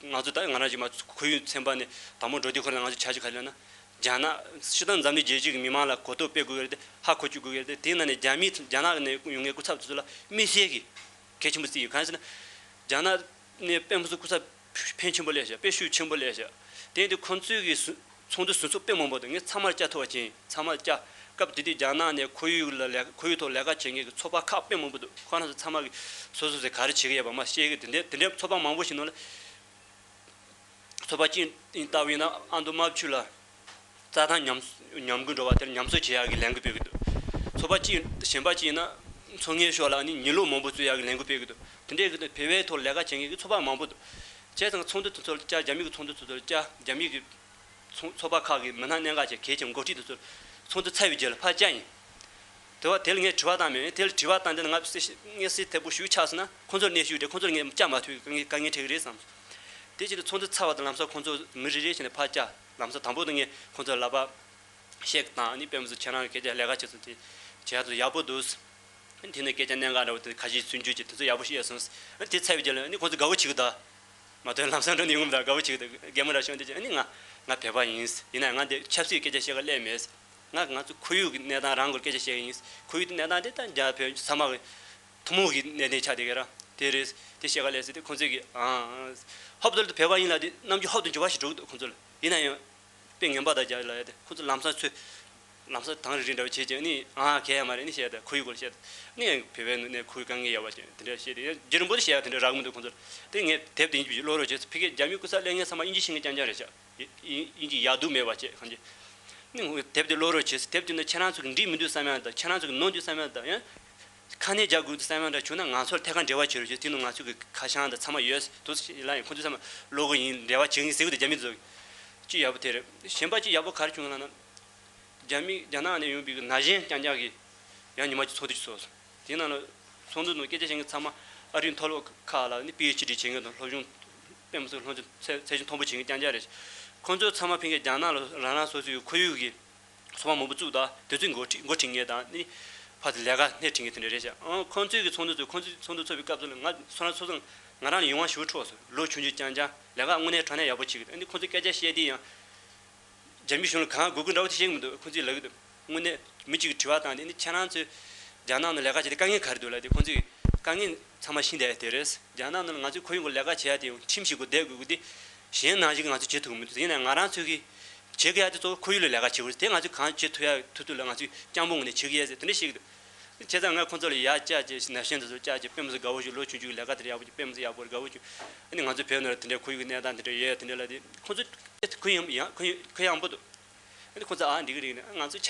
ང་ཚོ་ད་ང་རང་གི་མ་ཁོར་ཡུག་ཚན་པ་ནས་དང་པོ་འགྲོ་དུས་ཁོ་ལ་ང་ཚོ་བྱ་རྒྱུ་ག་རེ་ལབ་ན། རྒྱ་ནག་སྤྱིར་བཏང་འཛམ་གླིང་རྒྱལ་སྤྱི་གི་མི་མང་ལ་གོ་རྟོགས་སྤེལ་དགོས་ཀྱི་རེད་དེ། ཧ་གོ་བཅུག་དགོས་ཀྱི་རེད་དེ། དེའི་ནང་ནས་རྒྱ་མི་རྒྱ་ནག་ནས་ཡོང་མཁན་སྐུ་ཚབ་དེ་ཚོ་ལ་དམིགས་བསལ་གྱི་གལ་ཆེན་པོ་བརྩི་ཡོད། གང་ཡིན་ཟེར་ན། རྒྱ་ནག་ནས་དཔེ་མི་སྲིད་སྐུ་ཚབ་ཕན་ཆེན་པོ་སླེབས་ཤག་དཔེ་ཤུགས་ཆེན་པོ་སླེབས་ཤག་དེ་ཡིན་དུས་ཁོང་ཚོའི་གི་ཚོགས་འདུ་ཟུར་ཚོགས་དཔེ་མང་པོ་འདུག་ངས་ཚང་མར་བཅར་ཐུབ་པ་བྱས་ཡིན། ཚང་མར་བཅར། སྐབས་དེ་དུས་རྒྱ་ནག་ནས་ཁོར་ཡུག་ལ་ལས་ཁོར་ཡུག་ཐོག་ལས་ཀ་བྱེད་མཁན་གྱི་ཚོགས་པ་ཁག་དཔེ་མང་པོ་འདུག་ཁོ་རང་ཚོ་ཚང་མ་གི་སོ་སོ་སོས་ག་རེ་བྱེད་ཀྱི་ཡོད་པ་མར་བཤད་ཀྱི་འདུག་དེ་འདྲའི་ཚོགས་པ་མང་པོ་ཞིག་ནང་ལ། ཚོགས་པ་གཅིག་ཡིན་ལྟ་བུ་ཡིན་ན་ཨ་མདོ་རྨ་ཆུ་ལ་རྩྭ་ཐང་ཉམས་ཉམས་རྒུད་འགྲོ་བ་དེར་ཉམས་གསོ་བྱེད་ཡག་གི་ལས་འགུལ་སྤེལ་གྱི་འདུག་ཚོགས་པ་གཅིག་གཞན་པ་གཅིག་ཡིན་ན་མཚོ་སྔོན་ཕྱོགས་ལ་ནི་ཉི་གློག་མང་པོ་བཙུགས་ཡག་གི་ལས་འགུལ་སྤེལ་གྱི་འདུག་དེ་འདྲའི་གི་བོད་པའི་ཐོག་ལས་ཀ་བྱེད་མཁན་གྱི་ཚོགས་པ་མང་པོ་འདུག་བྱས་ཙང་ཚོགས་འདུ་དེ་ཚོར་བཅར། རྒྱ་མི་གི་ཚོགས་འདུ་དེ་ཚོར་བཅར། རྒྱ་མི་གི་ཚོགས་ཚོགས་པ་ཁག་གི་མི་སྣ་གནད་འགག་ཅན་གལ་ཆེན་འགོ་ཁྲིད་དེ་ཚོར་ཚོགས་འདུ་ཚར་བའི་རྗེས་ལ་ཕར་བཅར་ཡིན། དེ་བ་དེ་ལ་ངས་དྲི་བ་བཏང་མེད། དེ་ལ་དྲི་བ་བཏང་དེ་ན་ང་སེ་ངས་སེ་ཐེ་པོ་ཞུ་ཆགས་སོང་ན་ཁོང་ཚོར་གནོན་ཤུགས་རེད། ཁོང་ཚོར་ངས་བཅར་མ་ཐུབ་པའི་དཀའ་ངལ་འཕྲད་ཀྱི་རེད་བསམ། དེ་བྱས་ཏེ་ཚོགས་འདུ་ཚར་བ་དང་ལམ་སང་ཁོང་ཚོ་མི་རེ་རེ་བྱས་ནས་ཕར་བཅར། ལམ་སང་དང་པོ་དེ་ངས་ཁོང་ཚོར་ལག་པ་བཤད་དང་། ཨ་ནི་དཔེ་མི་སྲིད་ཁྱེད་རང་གི་སྐད་ཆ་ལས་ཀ་བྱེད་སོང་དེ་བྱས་ཚོ་ཡག་པོ་འདུག་དེ་ནས་སྐད་ཆ་གནད་འགག་འདྲ་བོ་དེ་ཁ་ཤས་སུན་བརྗོད་ཀྱི་དེ་ཚོ་ཡག་པོ་བཤད་སོང་། ཨ་ནི་དེ་ཚར་བའི་རྗེས་ལ་ཨ་ནི་ཁོང་ཚོ་དགའ་བོ་བྱེད་ཀྱི་འདུག་མ་གཏོགས་ལམ་སང་འགྲོ་ནས་ཡོང་གི་མི་འདུག་དགའ་བོ་བྱེད་ཀྱི་འདུག་རྒན་མོ་འདྲ་བྱུང་དེ་ཨ་ནི་ང་ང་བོད་པ་ཡིན། ཡིན་ན་ང་འདི་ཆབ་སྲིད་སྐད་ཆ་བཤད་ག་སླེབས་མེད། ང་ང་ཚོ་ཁོར་ཡུག་གི་གནས་སྟངས་རང་སྐོར་སྐད་ཆ་བཤད་གི་ཡིན། ཁོར་ཡུག་གི་གནས་སྟངས་དེ་ད་རྒྱ་བོད་ཚང་མ་གི་ཐུན་མོང་གི་གནད་དོན་ཆགས་བསྡད་ཀྱི་ར་དེ་རེད། དེ་བཤད་ག་སླེབས་ཟེར་དུས་ཁོང་ཚོས་གི་ཨང་། ཧོབ་ཏེ་ལ་དེ་བོད་པ་ཡིན་ལབ་དུས་རྣམ་འགྱུར་ཧོབ་ཏེ་འགྱུར་བ་ཞིག་འགྲོ་གི་འདུག་ཁོང་ཚོ་ལ། ཡིན་ན་ཡང་དཔེ་ངན་པ་དང་རྒྱག་ལབ་ཡ་དེ་ཁོང་ཚོ་ལམ་སང་ཚུར་ལམ་སང་དང་རི་རི་འདྲ་བོ་བྱེད་ཀྱི་ནི་ཨང་གལ་ཡ་མ་རེད་ནི་བཤད་དེ། ཁོར་ཡུག་སྐོར་བཤད་དེ་ནི་བོད་པའི་ནང་ནས་ཁོར་ཡུག་དཀའ་ངལ་ཡོད་པ་ཅིག་དེ་འདྲ་བཤད་དེ་ཡང་རྒྱུན་རིང་པོ་དུ་བཤད་ཡ་དེ་འདྲ་རག་གི་མི་འདུག་ཁོང་ཚོ་ལ། དེ་ངས་དེབ་དེ་ཡིན་གྱི་ཀློག་རོགས་བྱས། ཕ་གིར་རྒྱ་མིའི་སྐུ་ཚབ་སླེབས་མཁན་ཚང་མ་དབྱིན་ཇི་ཤེས་མཁན་རྐྱང་རྐྱང་རེད་ཤག་དབྱིན་ཇི་ཡག་སྡུག་མེད་པ་བྱས་གང་ཅི། ནི་དེབ་དེ་ཀློག་རོགས་བྱས། དེབ་དེ་ནི་ཁྱེད་རང་ཚོ་གི་འགྲིག་མི་འདུག་བསམ་ཡག་དང་། ཁྱེད་རང་ཚོ་གི་ནོར་འདུག་བསམ་ཡག་དང་ཡང་ཁ་སྣོན་རྒྱག་དགོས་འདུག་བསམ་ཡག་འདྲ་བྱུང་ན་ང་ཚོར་ཐད་ཀར་འབྲེལ་བ་བྱེད་རོགས་བྱེད། དེ་ནི་ང་ཚོ་གི་ཁ་བྱང་དང་ཚང་མ་ཡོད་འདུག་ཟེར་ལབ་ཡིན། ཁོང་ཚོ་ཚང་མ་ཀློག་གི་ཡིན། འབྲེལ་བ་བྱེད་ཀྱི་ཡིན་ཟེར་གི་འདུག་རྒྱ་མི་ཚོ་གཅིག་ཡག་པོ་དེ་རེད། གཞན་པ་གཅིག་ཡག་པོ་ག་རེ་བྱུང་ལབ་ན། རྒྱ་མི་རྒྱ་ནག་ནས་ཡོང་པའི་ན་གཞོན་རྐྱང་རྐྱང་གིས་ཡང་ཉི་མ་གཅིག་ཚོགས་འདུ་ཅིག་ཚོགས་སོང་། དེའི་ནང་ལ་ཚོགས་འདུ་ནང་སྐད་ཆ་བཤད་མཁན་ཚང་མ་ཨ་རིའི་མཐོ་སློབ་ཁག་ལ་ནི་པི་ཨེཆ་ཌི་བྱེད་མཁན་དང་སློབ་སྦྱོང་དཔེ་མི་སྲིད་སློབ་སྦྱོང་ཚད་ཚད་གཞི་མཐོན་པོ་བྱེད་མཁན་རྐྱང་རྐྱང་རེད། ཁོང་ཚོ་ཚང་མ་ཕ་གིར་རྒྱ་ནག་ལ་རང་རང་སོ་སོའི་ཁོར་ཡུག་གི་ཚོགས་པ་མང་པོ་བཙུགས་དང་། དེ་ཚོའི་འགོ་ཁྲིད་འགོ་ཁྲིད་མཁན་དང་ནི་ཕར་ཚུར་ལས་ཀ་སྣེ་ཁྲིད་མཁན་དེ་འདྲ་རེད་ཤག་ཨང་། ཁོང་ཚོའི་གི་ཚོགས་འདུ་ཚོགས། ཁོང་ཚོའི་ཚོགས་འདུ་ཚོགས་པའི་སྐབས་སུ་ལ་ང་སོ་རང་སོ་སོ་ང་རང་ལ་ཡིད་དབང་ཞེ་པོ་འཕྲོག་སོང་། ལོ་ཆུང་ཆུང་རྐྱང་རྐྱང་ལས་ཀ་དངོས་གནས་དྲང་གནས་ཡག་པོ་བྱེད་ཀྱི་འདུག་ཨ་ནི་ཁོང་ཚོའི་སྐད་ཆ་བཤད་དུས་ཡང་། རྒྱ་མི་གཞུང་ལ་གང་དགོས་དགོས་འདྲ་བོ་དེ་བཤད་ཀྱི་མི་འདུག་ཁོང་ཚོས་ལབ་ཀྱི་འདུག་དངོས་གནས་མི་གཅིག་གིས་དྲི་བ་བཏང་སྟེ་ནི་ཁྱེད་རང་ཚོས་རྒྱ་ནག་ནང་ལས་ཀ་བྱེད་དུས་དཀའ་ངལ་ག་རེ་འདུག་ལབ་དུས་ཁོང་ཚོས་དཀའ་ངལ་ཚང་མ་ཤེས་བསྡད་ཡ་དེ་རེད། རྒྱ་ནག་ནང་ལ་ང་ཚོས་ཁོར་ཡུག་གི་ལས་ཀ་བྱེད་ཡ་དེ་ཁྲིམས་ཞིག་གི་བསྡད་དགོས་ཀྱི་དེ་གཞན་ནང་བཞིན་ང་ཚོས་བྱེད་ཐུབ་ཀྱི་མི་འདུག་ཡིན་ནའང་ང་རང་ཚོས་ཀྱི་བྱེད་དགོས་ཡ་དེ་གཙོ་བོ་ཁོར་ཡུག་ལ་ལས་ཀ་བྱེད་དགོས་རེད། དེ་ང་ཚོས་གང་བྱེད་ཐུབ་ཡ་ཐུབ་ཐུབ་ལ་ང་ཚོས་སྤྱང་པོ་ངང་ནས་བྱེད་ཀྱི་ཡ་ཟེར་དེ་འདྲ་བཤད་ཀྱི་འདུག་བྱས་ཙང་ང་ཁོང་ཚོ་ལ་ཡར་བཅར་བྱས། ན་གཞོན་དེ་ཚོ་བཅར་བྱས་དཔེ་མི་སྲིད་དགའ་བོ་བྱུང་། ལོ་ཆུང་ཆུང་གི་ལས་ཀ་དེ་འདྲ་ཡག་པོ་བྱུང་། དཔེ་མི་སྲིད་ཡག་པོ་རེད། དགའ་བོ་བྱུང་། ཨ་ནི་ང་ཚོ་བོད་ནང་ལ་དེ་འདྲའི་ཁོར་ཡུག་གི་གནས་སྟངས་དེ་འདྲ་ཡོད་ཡ་དེ་འདྲ་ལབ་དུས་ཁོང་ཚོ་ཁོ་ཡང་ཡང་ཁོ་ཡང་ཁོ་ཡང་པོ་འདུག་ཨ་ནི་ཁོང་ཚོ་ཨ་འགྲིག་གི་རེད། ང་ཚོ་ཆ་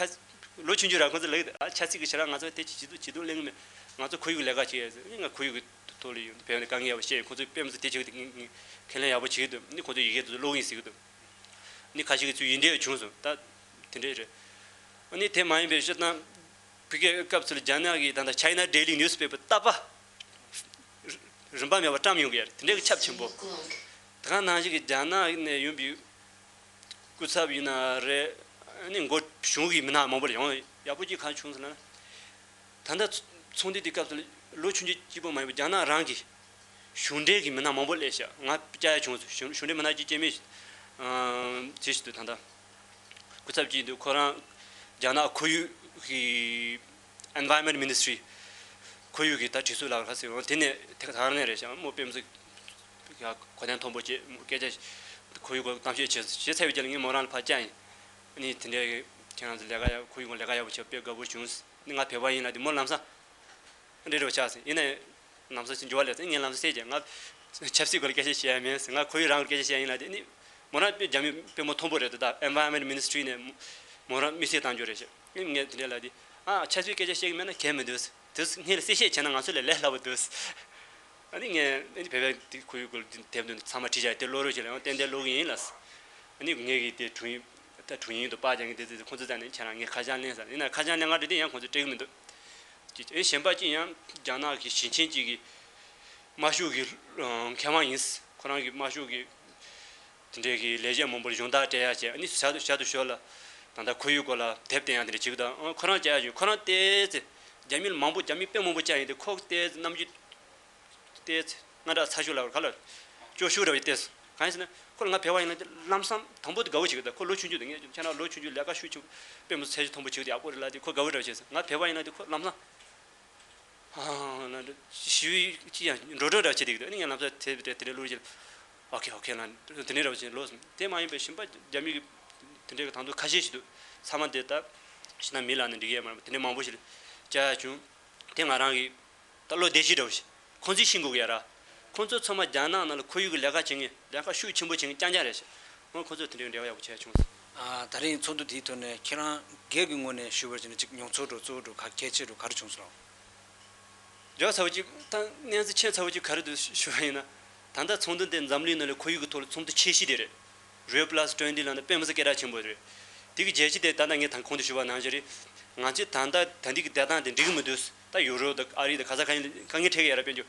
ལོ་ཆུང་ཆུང་ར་ཁོང་ཚོ་ལབ་ཀྱི་འདུག་ཨ་ཆབ་སྲིད་ཀྱི་ཕྱིར་ར་ང་ཚོ་དེ་བྱེད་ཀྱི་འདུག་བྱེད་འདུག་གླེང་གི་མེད། ང་ཚོ་ཁོར་ཡུག་གི་ལས་ཀ་བྱེད་ཡ་ཟེར། ཨ་ནི་ང་ཁོར་ཡུག་གི་ཐོག་ལ་ཡོད་བོད་ནས་དཀའ་ངལ་ཡག་པོ་བཤད། ཁོང་ཚོས་དཔེ་མི་སྲིད་དེ་བྱེད་ཀྱི་འདུག་ངས་ངས་ཁས་ལེན་ཡག་པོ་བྱེད་ཀྱི་འདུག་ཨ་ནི་ཁོང་ཚོས་ཡི་གེ་དེ་ཚོ་ཀློག་གི་ཡིན་ཟེར་གྱི་འདུག་ཨ་ནི་ཁ་ཤས་ཀྱིས་ཚུར་ཡིན་འདྲ་བྱུང་སོང་། ད་དེ་འདྲ་རེད། ཨ་ནི་དེ་མ་ཡིན་པའི་སྤྱིར་བཏང་ཕ་གིའི་སྐབས་སུ་ལ་རྒྱ་ནག་གི་ད་ལྟ་China Daily Newspaper་རྟག་པར་རིན་པ་མེད་པར་བཀྲམ་ཡོང་གི་ཡོད་རེད། དེ་འདྲའི་གི་ཁྱབ་ཆེན་པོ། དེ་ག་ནང་བཞིན་གྱི་རྒྱ་ནག་ནས་ཡོང་པའི་སྐུ་ཚབ་ཡིན་ན་རེད། ཨ་ནི་འགོ་གཞུང་གི་མི་སྣ་མང་པོ་ལ་ཡང་ཡག་པོ་ཅིག་གང་བྱུང་ཟེར་ན། ད་ལྟ་ཚོགས་འདུ་དེའི་སྐབས་སུ་ལོ་ཆུང་ཆུང་གཅིག་པོ་མ་ཡིན་པར་རྒྱ་ནག་རང་གི་གཞུང་འབྲེལ་གྱི་མི་སྣ་མང་པོ་སླེབས་ཤག་ང་བཅར་ཡ་བྱུང་སོང་། གཞུང་གཞུང་འབྲེལ་མི་སྣ་གཅིག་སྐྱེ་དམན་ཞིག་ཨ་ཅིག་འདུག་ད་ལྟ་སྐུ་ཚབ་ཅིག་འདུག་ཁོ་རང་རྒྱ་ནག་ཁོར་ཡུག་གི་ Environment Ministry ཁོར་ཡུག་གི་ད་སྒྲིག་འཛུགས་ལ་ཁ་གསལ་ཡོང་དེ་ནས་ཐད་ཀར་ནས་རེད་ཤག་མོ་དཔེ་མི་སྲིད་གོ་དོན་མཐོན་པོ་བྱས་མོ་སྐད་ཆ་ཁོར་ཡུག་སྐོར་གཏམ་བཤད་བྱས་བྱས་ཚར་བའི་རྗེས་ལ་ངས་མོ་རང་ལ་ཕར་བཅར་ཡིན། ཨ་ནི་དེ་འདྲའི་ཁྱེད་རང་ཚོ་ལས་ཀ་ཡག་ཁོར་ཡུག་སྐོར་ལས་ཀ་ཡག་པོ་བྱས་དཔེ་དགའ་པོ་བྱུང་། ཨ་ནི་ང་བོད་པ་ཡིན་ལབ་དུས་མོ་ལམ་སང་འདྲི་རོགས་ཆགས་ཟིན་ཡིན་ནའི་ལམ་སང་ཅིག་འགྱུར་བ་སླེབས་ཚེ་ངས་ལམ་སང་བཤད་རྗེས་ང་ཆབ་སྲིད་སྐོར་ལ་སྐད་ཆ་བཤད་ཡ་མིན་ཟེར། ང་ཁོར་ཡུག་རང་གི་སྐད་ཆ་བཤད་ཡ་ཡིན་ལབ་དུས་ཨ་ནི་མོ་རང་དཔེ་རྒྱ་མི་དཔེ་མོ་མཐོན་པོ་རེད་འདུག་ད་Environment Ministry ནས་མོ་རང་དམིགས་བསལ་བཏང་རྒྱུ་རེད་ཤག་ངས་དེ་འདྲ་ལབ་དུས་ཨ་ཆབ་སྲིད་སྐད་ཆ་བཤད་ཀྱི་མེད་ན་གལ་མི་འདུག་དེ་སྔོན་ལ་གསལ་བཤད་བྱས་ན་ང་ཚོ་ལས་ལས་སླ་པོ་འདུག་ཨ་ནི་ངས་ཨ་ནི་བོད་པའི་དེ་ཁོར་ཡུག་སྐོར་དེབ་འདི་ཚང་མ་བྲིས་བཞག་དེ་ཀློག་རོགས་བྱེད་ལ་ཡང་ཏན་ཏན་ཀློག་གི་ཡིན་ལ། ཨ་ནི་ངས་གི་དེ་དྲུང་ཡིག་ད་དྲུང་ཡིག་འདུག་པར་རྒྱག་མཁན་དེ་དེ་ཁོང་ཚོ་རྩ་ནས་ཁྱེད་རང་ངས་ཁ་བྱང་ལེན་ཟེར་ཡིན་ན་ཁ་བྱང་ལེན་ག་འགྲོ་དེ་ཡང་ཁོང་ཚོ་སྤྲད་གི་མི་འདུག་ཅེས་ཨེ་གཞན་པ་ཅིག་ཡང་རྒྱ་ནག་གི་ཞིང་ཆེན་གཅིག་གི་དམར་ཤོག་གི་མཁས་དབང་ཡིན། ཁོ་རང་གི་དམར་ཤོག་གི་དེ་འདྲའི་གི་ལས་བྱེད་མང་པོར་སྦྱོང་བརྡར་སྤྲད་ཡ་བྱས་ཨ་ནི་ཞར་དུ་ཞར་དུ་ཞོར་ལ་ད་ལྟ་ཁོར་ཡུག་སྐོར་ལ་དེབ་བསྟན་ཡ་དེ་འདྲ་བྱེད་གི་འདུག་ཨ་ཁོ་རང་བྱས་ཡ་བྱུང་ཁོ་རང་བལྟས་ཚེ་རྒྱ་མི་ལ་མང་པོ་རྒྱ་མི་དཔེ་མང་པོ་བཅར་ཡིན་དེ་ཁོ་བལྟས་ཚེ་རྣམ་འགྱུར་བལྟས་ཚེ་སྔ་དྲགས་ཚ་ཤོས་ལ་ག་ལ་སྐྱོ་ཤོས་འདྲ་བའི་བལྟས་སོང་། གང་ཡིན་ཟེར་ན་ཁོ་ལ་ང་བོད་པ་ཡིན་ན་དེ་ལམ་སང་དང་པོ་དེ་དགའ་བོ་བྱེད་གི་འདུག་ཁོ་ལོ་ཆུང་ཆུང་དེ་ངས་ཁྱེད་རང་ལོ་ཆུང་ཆུང་ལས་ཀ་ཤུགས་ཆེ་དཔེ་མི་སྲིད་ཚད་གཞི་མཐོན་པོ་བྱེད་གི་འདུག་ཡག་པོ་རེད་ལབ་དེ་ཁོ་དགའ་བོ་འདྲ་བྱས་སོང་། ང་བོད་པ་ཡིན་ན་དེ་ཁོ་ལམ་སང་ཨ་ན་ཞི་བའི་ཅི་ཡང་འགྲོ་གྲོན་འདྲ་བྱེད་དེ་གི་འདུག་ཨ་ནི་ངས་ལམ་སང་དེ་དེ་དེ་འདྲ་ལོ་རྒྱུས་ཨོ་ཁེ་ཨོ་ཁེ་ལབ་དེ་འདྲ་འདྲ་བོ་བྱས་ལོས་སོང་། དེ་མ་ཡིན་པའི་གཞན་པ་རྒྱ་མི་གི་དེ་འདྲའི་གི་དང་དུ་ཁ་ཤས་ཤིག་འདུག་ཚང་མ་དེ་ད་ཤི་ན་མི་ལ་ནི་འགྲིག་ཡས་མ་རེད། དེ་འདྲའི་མང་པོ་ཞིག་བཅར་ཡ་བྱུང་། དེ་ང་རང་གི་ད་བློ་བདེ་སྐྱིད་འདྲ་བོ་ཞིག་ཁོང་ཚོས་ཤེས་དགོས་ཀྱི་ཡ་ར། ཁོང་ཚོ་ཚང་མ་རྒྱ་ནག་ནང་ལ་ཁོར་ཡུག་གི་ལས་ཀ་བྱེད་མཁན་ལས་ཀ་ཤུགས་ཆེན་པོ་བྱེད་མཁན་རྐྱང་རྐྱང་རེད་ཤག་ཨོ་ཁོང་ཚོ་དེ་འདྲའི་འབྲེལ་བ་ཡག་པོ་བྱས་བྱུང་སོང་། ཨ། ད་རིང་ཚོགས་འདུ་དེའི་ཐོག་ནས་ཁྱེད་རང་སྒེར་གྱི་ངོས་ནས་ཞུ་བར་བྱས་ན་ཅིག་མྱོང་ཚོར་འདྲ་གཙོ་བོ་འདྲ་ག་གལ་ཆེ་འདྲ་ག་རེ་བྱུང་སོང་ལགས། མགྱོགས་ཚ་བོ་ཅིག་ད་གནས་ཚུལ་ཆེ་ཚ་བོ་ཅིག་ག་རེ་འདུག་ཞུ་བ་ཡིན་ན། ད་ལྟ་ཚོགས་འདུ་འདི་འཛམ་གླིང་ནང་ལ་ཁོར་ཡུག་གི་ཐོག་ལ་ཚོགས་འདུ་ཆེ་ཤོས་དེ་རེད། རེད་པ་ལ་སི་ཊོན་ཊི་ལབ་ན་དཔེ་མི་སྲིད་སྐད་གྲགས་ཆེན་པོ་རེད། དེ་གི་རྒྱལ་སྤྱི་དེ་ད་ལྟ་ངས་ད་གོང་དུ་ཞུས་པ་ནང་བཞིན་རེད། ང་ཚོས་ད་ལྟ་ད་ལྟའི་གི་བསྡད་སྟངས་དེ་འགྲིག་གི་མི་འདུག་ད་ཡུ་རོབ་དང་ཨ་རི་དང་ག་ས་ག་ཡིན་དཀའ་ངལ་འཕྲད་ཀྱི་ཡོད་རེད། དཔལ་འབྱོར་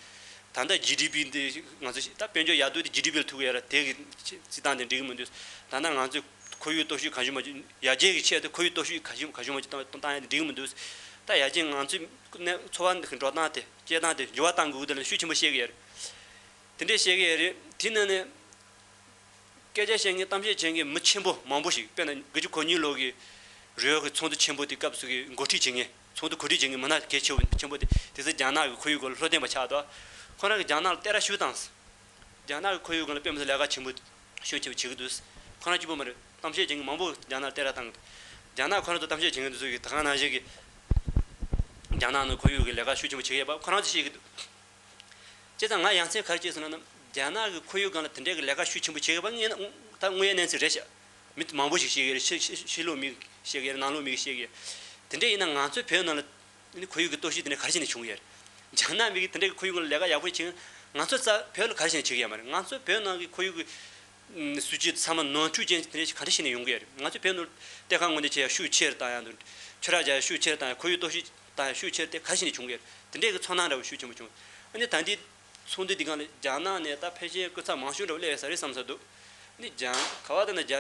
ད་ལྟ་ཇི་ཌི་པི་འདི་ང་ཚོ་ད་དཔལ་འབྱོར་ཡར་ཐོན་དེ་ཇི་ཌི་པི་ལ་ཐུག་གི་ཡོད་རེད། དེ་གི་རྩིས་སྟངས་དེ་འགྲིག་གི་མི་འདུག་ད་ལྟ་ང་ཚོས་ཁོར་ཡུག་སྟོབས་ཤུགས་གང་བྱུང་མང་བྱུང་ཡར་རྒྱས་ཀྱི་ཆེད་དུ་ཁོར་ཡུག་སྟོབས་ཤུགས་གང་བྱུང་གང་བྱུང་མང་བྱུང་བཏང་བཏང་ཡ་དེ་འགྲིག་གི་མི་འདུག་ད་ཡར་རྒྱས་ང་ཚོའི་གནས་འཚོ་བ་འདི་འགྲོ་སྟངས་དེ་སྐྱེལ་སྟངས་དེ་འགྱུར་བ་གཏང་དགོས་དེ་ལ་ཤུགས་ཆེན་པོ་བཤད་ཀྱི་ཡོད་རེད། དེ་འདྲས་བཤད་ཀྱི་ཡོད་རེད། དེ་ནང་ནས་སྐད་ཆ་བཤད་མཁན་གཏམ་བཤད་བྱེད་མཁན་མི་ཆེན་པོ་མང་པོ་ཞིག་དཔེར་ན་དགུ་བཅུ་གོ་གཉིས་ལོ་གི་རེའུ་གི་ཚོགས་འདུ་ཆེན་པོ་དེ་སྐབས་སུ་གི་འགོ་ཁྲིད་བྱེད་མཁན་ཚོགས་འདུ་གོ་སྒྲིག་བྱེད་མཁན་མི་སྣ་གལ་ཆེ་བོ་ཆེན་པོ་དེ་དེ་ཚོ་རྒྱ་ནག་གི་ཁོར་ཡུག་སྐོར་ལ་བློ་བརྟན་པ་ཆགས་འདུག་ཁོ་རང་གིས་རྒྱ་ནག་ལ་བསྟོད་ར་ཞུ་བཏང་སོང་། རྒྱ་ནག་གི་ཁོར་ཡུག་སྒང་ལ་དཔེ་མི་སྲིད་ལས་ཀ་ཆེན་པོ་ཤུགས་ཆེ་བོ་བྱེད་ཀྱི་འདུག་ཁོ་རང་གཅིག་པོ་མ་རེད། གཏམ་བཤད་བྱེད་མཁན་མང་པོ་རྒྱ་ནག་ལ་བསྟོད་ར་བཏང་གི་འདུག་རྒྱ་ནག་ཁོ་རང་ཚོ་གཏམ་བཤད་བྱེད་མཁན་དེ་ཚོ་གིས་ད་ག་ནང་བཞིན་གྱི་རྒྱ་ནག་ནང་ཁོར་ཡུག་གི་ལས་ཀ་ཤུགས་ཆེན་པོ་བྱེད་ཀྱི་ཡོད་པ་ཁོ་རང་ཚོས་བཤད་ཀྱི་འདུག་བྱས་ཙང་ང་ཡ་མཚན་ག་རེ་སྐྱེས་སོང་ལབ་ན་རྒྱ་ནག་གི་ཁོར་ཡུག་སྒང་ལ་དེ་འདྲའི་གི་ལས་ཀ་ཤུགས་ཆེན་པོ་བྱེད་ཀྱི་ཡོད་པ་ངས་ད་དངོས་ཡོད་གནས་ཚུལ་རེད་ཤག་མི་མང་པོ་ཞིག་བཤད་ཀྱི་རེད། ཕྱི་ཕྱི་ཕྱི་ལོགས་མི་བཤད་ཀྱི་རེད། ནང་ལོགས་མི་བཤད་ཀྱི་རེད། དེ་འདྲ་ཡིན་ན་ང་ཚོའི་བོད་ནང་ལ་ནི་ཁོར་ཡུག་གི་སྟོབས་ཤུགས་དེ་འདྲ་ག་རེ་བྱས་ནས་བྱུང་གི་ཡོད་རེད། རྒྱ་ནག་མི་གིས་དེ་འདྲ་གི་ཁོར་ཡུག་ལ་ལས་ཀ་ཡག་པོ་བྱེད་ང་ཚོ་རྩ་བོད་ལ་ག་རེ་བྱས་ནས་བྱེད་ཀྱི་ཡོད་མ་རེད། ང་ཚོ་བོད་ནང་གི་ཁོར་ཡུག་གི་སྲིད་ཇུས་ཚང་མ་ནོར་འཁྲུལ་ཅན་དེ་འདྲ་ག་རེ་བྱས་ནས་ཡོང་གི་ཡོད་རེད། ང་ཚོ་བོད་ནང་གཏེར་ཁ་དངོས་འདྲེན་བྱེད་ཡ་ཤུགས་ཆེ་རུ་བཏང་ཡ་འདུག་ཆུ་རགས་རྒྱག་ཡ་ཤུགས་ཆེ་རུ་བཏང་ཡ་ཁོར་ཡུག་སྟོབས་ཤུགས་བཏང་ཡ་ཤུགས་ཆེ་རུ་དེ་ག་རེ་བྱས་ནས་བྱུང་གི་ཡོད་རེད། དེ་འདྲ་གི་ཚོར་སྣང་འདྲ་བོ་ཤུགས་ཆེན་པོ་བྱུང་། ཨ་ནི་ད་འདི་ཚོགས་འདུ་འདི་སྒང་ལ་རྒྱ་ནག་ནས་ད་ཕལ་ཆེར་སྐུ་ཚབ་མང་ཤོས་འདྲ་བོ་སླེབས་ཡོད་ས་རེད་བསམ་ས་འདུག་ནི་རྒྱ་ག་བ་ད་ན་རྒྱ་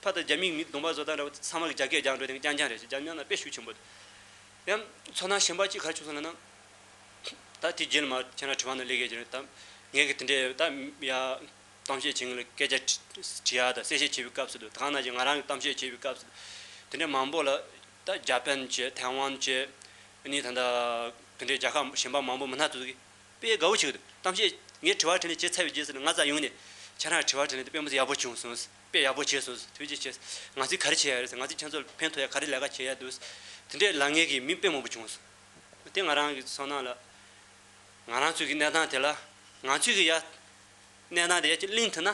ཕ་ད་རྒྱ་མི་མི་གདོང་པ་བཟོ་སྟངས་འདྲ་བོ་ཚང་མ་གི་རྒྱ་སྐད་རྒྱག་འགྲོ་དེ་རྐྱང་རྐྱང་རེད་ཤག་རྒྱ་ནག་ནང་དཔེ་ཤུགས་ཆེན་པོ་འདུག་ཡང་ཚོར་སྣང་གཞན་པ་གཅིག་ག་རེ་བྱུང་སོང་ལབ་ན། ད་དེ་རྗེས་ལ་མར་ཁྱེད་རང་དྲི་བ་ནང་སླེབས་ཀྱི་རེད། ད་ངས་གི་དེ་འདྲའི་ད་ཡ་གཏམ་བཤད་བྱེད་མཁན་ལ་སྐད་ཆ་དྲི་ཡ་ད་གསལ་བཤད་བྱེད་པའི་སྐབས་སུ་འདུག་ད་ག་ནང་བཞིན་ང་རང་གི་གཏམ་བཤད་བྱེད་པའི་སྐབས་སུ་དེ་འདྲའི་མང་པོ་ལ་ད་ཇ་པན་བྱས་ཐའེ་ཝན་བྱས་ཨ་ནི་ད་ད་དེ་འདྲའི་རྒྱལ་ཁབ་གཞན་པ་མང་པོ་མི་སྣ་ཚོ་གིས་དཔེ་དགའ་བོ་བྱེད་ཀྱི་འདུག་གཏམ་བཤད་ངས་དྲི་བ་དྲིས་ནས་བྱས་ཚར་བའི་རྗེས་སུ་ང་རྩ་ཡོང་ནས་ཁྱེད་རང་དྲི་བ་དྲིས་ནས་དཔེ་མི་སྲིད་ཡག་པོ་བྱུང་སོང་། དཔེ་ཡག་པོ་བྱས་སོང་། ཐུགས་རྗེ་ཆེ། ང་ཚོས་ག་རེ་བྱེད་ཡ་རེད་ཟེར། ང་ཚོས་ཁྱེད་ཚོར་ཕན་ཐོགས་ཡ་ག་རེ་ལས་ཀ་བྱེད་ཡ་འདུག་དེ་འདྲའི་ལབ་མཁན་གྱི་མི་དཔེ་མང་པོ་བྱུང་སོང་། དེ་ང་རང་གི་ཚོར་སྣང་ལ། ང་རང་ཚོའི་གི་གནས་སྟངས་དེ་ལ་ང་ཚོའི་གི་ཡ་གནས་སྟངས་དེ་ཡ་གཅིག་གླེང་ཐུབ་ན་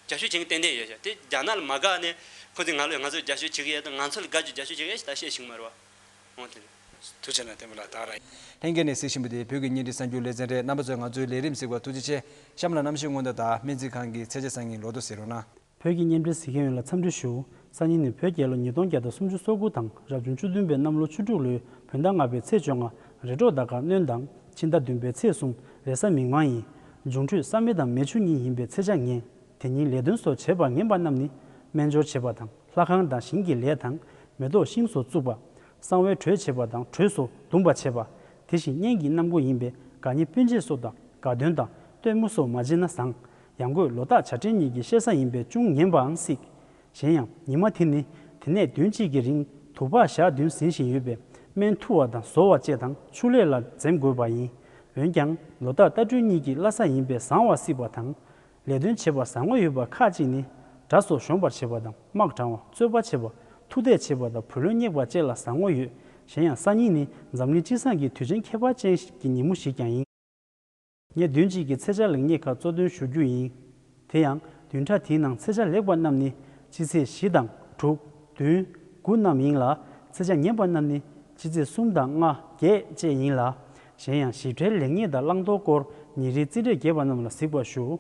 རྒྱབ་སྐྱོར་བྱེད་མཁན་ཏན་ཏན་ཡོད་ཤག་དེ་རྒྱ་ནག་ལ་མ་དགའ་ནས་ཁོ་ཚོས་ང་ལ་ང་ཚོར་རྒྱབ་སྐྱོར་བྱེད་ཀྱི་ཡོད་དང་ང་ཚོ་ལ་དགའ་རྒྱུ་རྒྱབ་སྐྱོར་བྱེད་ཀྱི་ཡོད་ཞེས་ད་བཤད་ཤེས་ཀྱི་མ་རེད་བ། འོང་དེ་རེད། ཐུགས་རྗེ་གནང་བསྟན་པ་ལགས་ད་ར། ལྷན་རྒྱས་ནས་གཟིགས་བཞིན་པ་དེ་བོད་ཀྱི་བརྙན་འཕྲིན་གསར་འགྱུར་ལེ་ཚན་རེད། རྣམ་པ་ཚོས་ང་ཚོའི་ལས་རིམ་གཟིགས་པར་ཐུགས་རྗེ་ཆེ། གཤམ་ལ་གནམ་གཤིས་སྔོན་བརྡ་དང་སྨན་རྩིས་ཁང་གི་ཚད་ཆེ་གསར་རྙིང་ལོ་ཐོ་གཟིགས་རོགས་གནང་། བོད་ཀྱི་བརྙན་འཕྲིན་གཟིགས་མཁན་ཡོངས་ལ་འཚམས་འདྲི་ཞུ། སང་ཉིན་ནི་བོད་རྒྱལ་ལོ་ཉིས་སྟོང་བརྒྱ་དང་སུམ་ཅུ་སོ་དགུ་དང་རབ་བྱུང་བཅུ་བདུན་པའི་གནམ་ལོ་ཆུ་འབྲུག་ལོའི་བོད་ཟླ་ལྔ་པའི་ཚེས་བཅོ་ལྔ་རེ་འབྲོག་ཟླ་སྐར་སྣྲོན་དང་ཕྱི་ཟླ་བདུན་པའི་ཚེས་གསུམ་རེས་གཟའ་མིག་དམར་ཡིན། འབྱུང་འཕྲོད་ས་མེ་དང་མེ་ཆུ་གཉིས་ཡིན་པའི་ཚེས་ཆ་ངེས། དེ་ཉིན་ལས་དོན་སོགས་བྱེད་པ་ངན་པ་རྣམས་ནི་སྨན་སྦྱོར་བྱེད་པ་དང་ལྷ་ཁང་དང་ཞིང་གི་ལས་དང་མེ་ཏོག་ཤིང་སོགས་བཙུགས་པ། གསང་བའི་གྲོས་བྱེད་པ་དང་གྲོས་སུ་བརྡུང་བ་བྱེད་པ། དེ་བཞིན་གཉེན་གྱི་རྣམ་སྒོ་ཡིན་པས་དགའ་ཉེ་སྤུན་མཆེད་སོགས་དང་དགའ་སྟོན་དང་སྟོན་མོ་སོགས་མ་བྱེད་ན་བཟང་། ཡང་སྒོས་ལོ་རྟགས་བྱ་སྤྲེལ་གཉིས་ཀྱི་བཤད་ས་ཡིན་པས་ཅུང་ངན་པའང་སྲིད། གཞན་ཡང་ཉི་མ་དེ་ནི་དེ་ནས་བདུན་གཅིག་གི་རིང་དུ་བ་ཞག་བདུན་ཟིན་བཞིན་ཡོད་པས་ སྨན་འཐུ་བ་དང་བཟོ་བ་བཅས་དང་ཕྱུགས་ལས་ལ་འཛེམ་དགོས་པ་ཡིན། འོན་ཀྱང་ལོ་རྟགས་རྟ་སྦྲུལ་གཉིས་ཀྱི་བླ་གཟའ་ཡིན་པས་བཟང་བ་སྲིད་པ་དང་། ལས་དོན་བྱེད་པར་བཟང་བ་ཡོད་པ་ཁག་ཅིག་ནི། དགྲ་སོགས་གཞོམ་པར་བྱེད་པ་དང་དམག་དྲང་བ། རྩོད་པ་བྱེད་པ། མཐུ་འཐེན་བྱེད་པ་དང་བུ་ལོན་བསྙེགས་པ་བཅས་ལ་བཟང་བ་ཡོད། གཞན་ཡང་སང་ཉིན་ནི་འཛམ་གླིང་སྤྱི་བསང་གི་དུས་ཆེན་ཁྱད་པར་ཅན་གྱི་ཉིན་མོ་ཞིག་ཀྱང་ཡིན། ངས་བདུན་གཅིག་གི་ཚེས་ཆ་ལེགས་ཉེས་ཁག་གཙོ་འདོན་ཞུ་རྒྱུ་ཡིན། དེ་ཡང་བདུན་ཕྲག་དེའི་ནང་ཚེས་ཆ་ལེགས་པ་རྣམས་ནི་སྤྱི་ཚེས་བཞི་དང་དྲུག་བདུན་དགུ་རྣམས་ཡིན་ལ། ཚེས་ཆ་ངན་པ་རྣམས་ནི་སྤྱི་ཚེས་གསུམ་དང་ལྔ་བརྒྱད་བཅས་ཡིན་ལ། གཞན་ཡང་ཞིབ་ཕྲའི་ལེགས་ཉེས་དང་བླང་དོར་སྐོར་ཉིན་རེའི་རྩིས་འབྲས་རྒྱས་པ་རྣམས་ལ་གཟིགས་པར་ཞུ།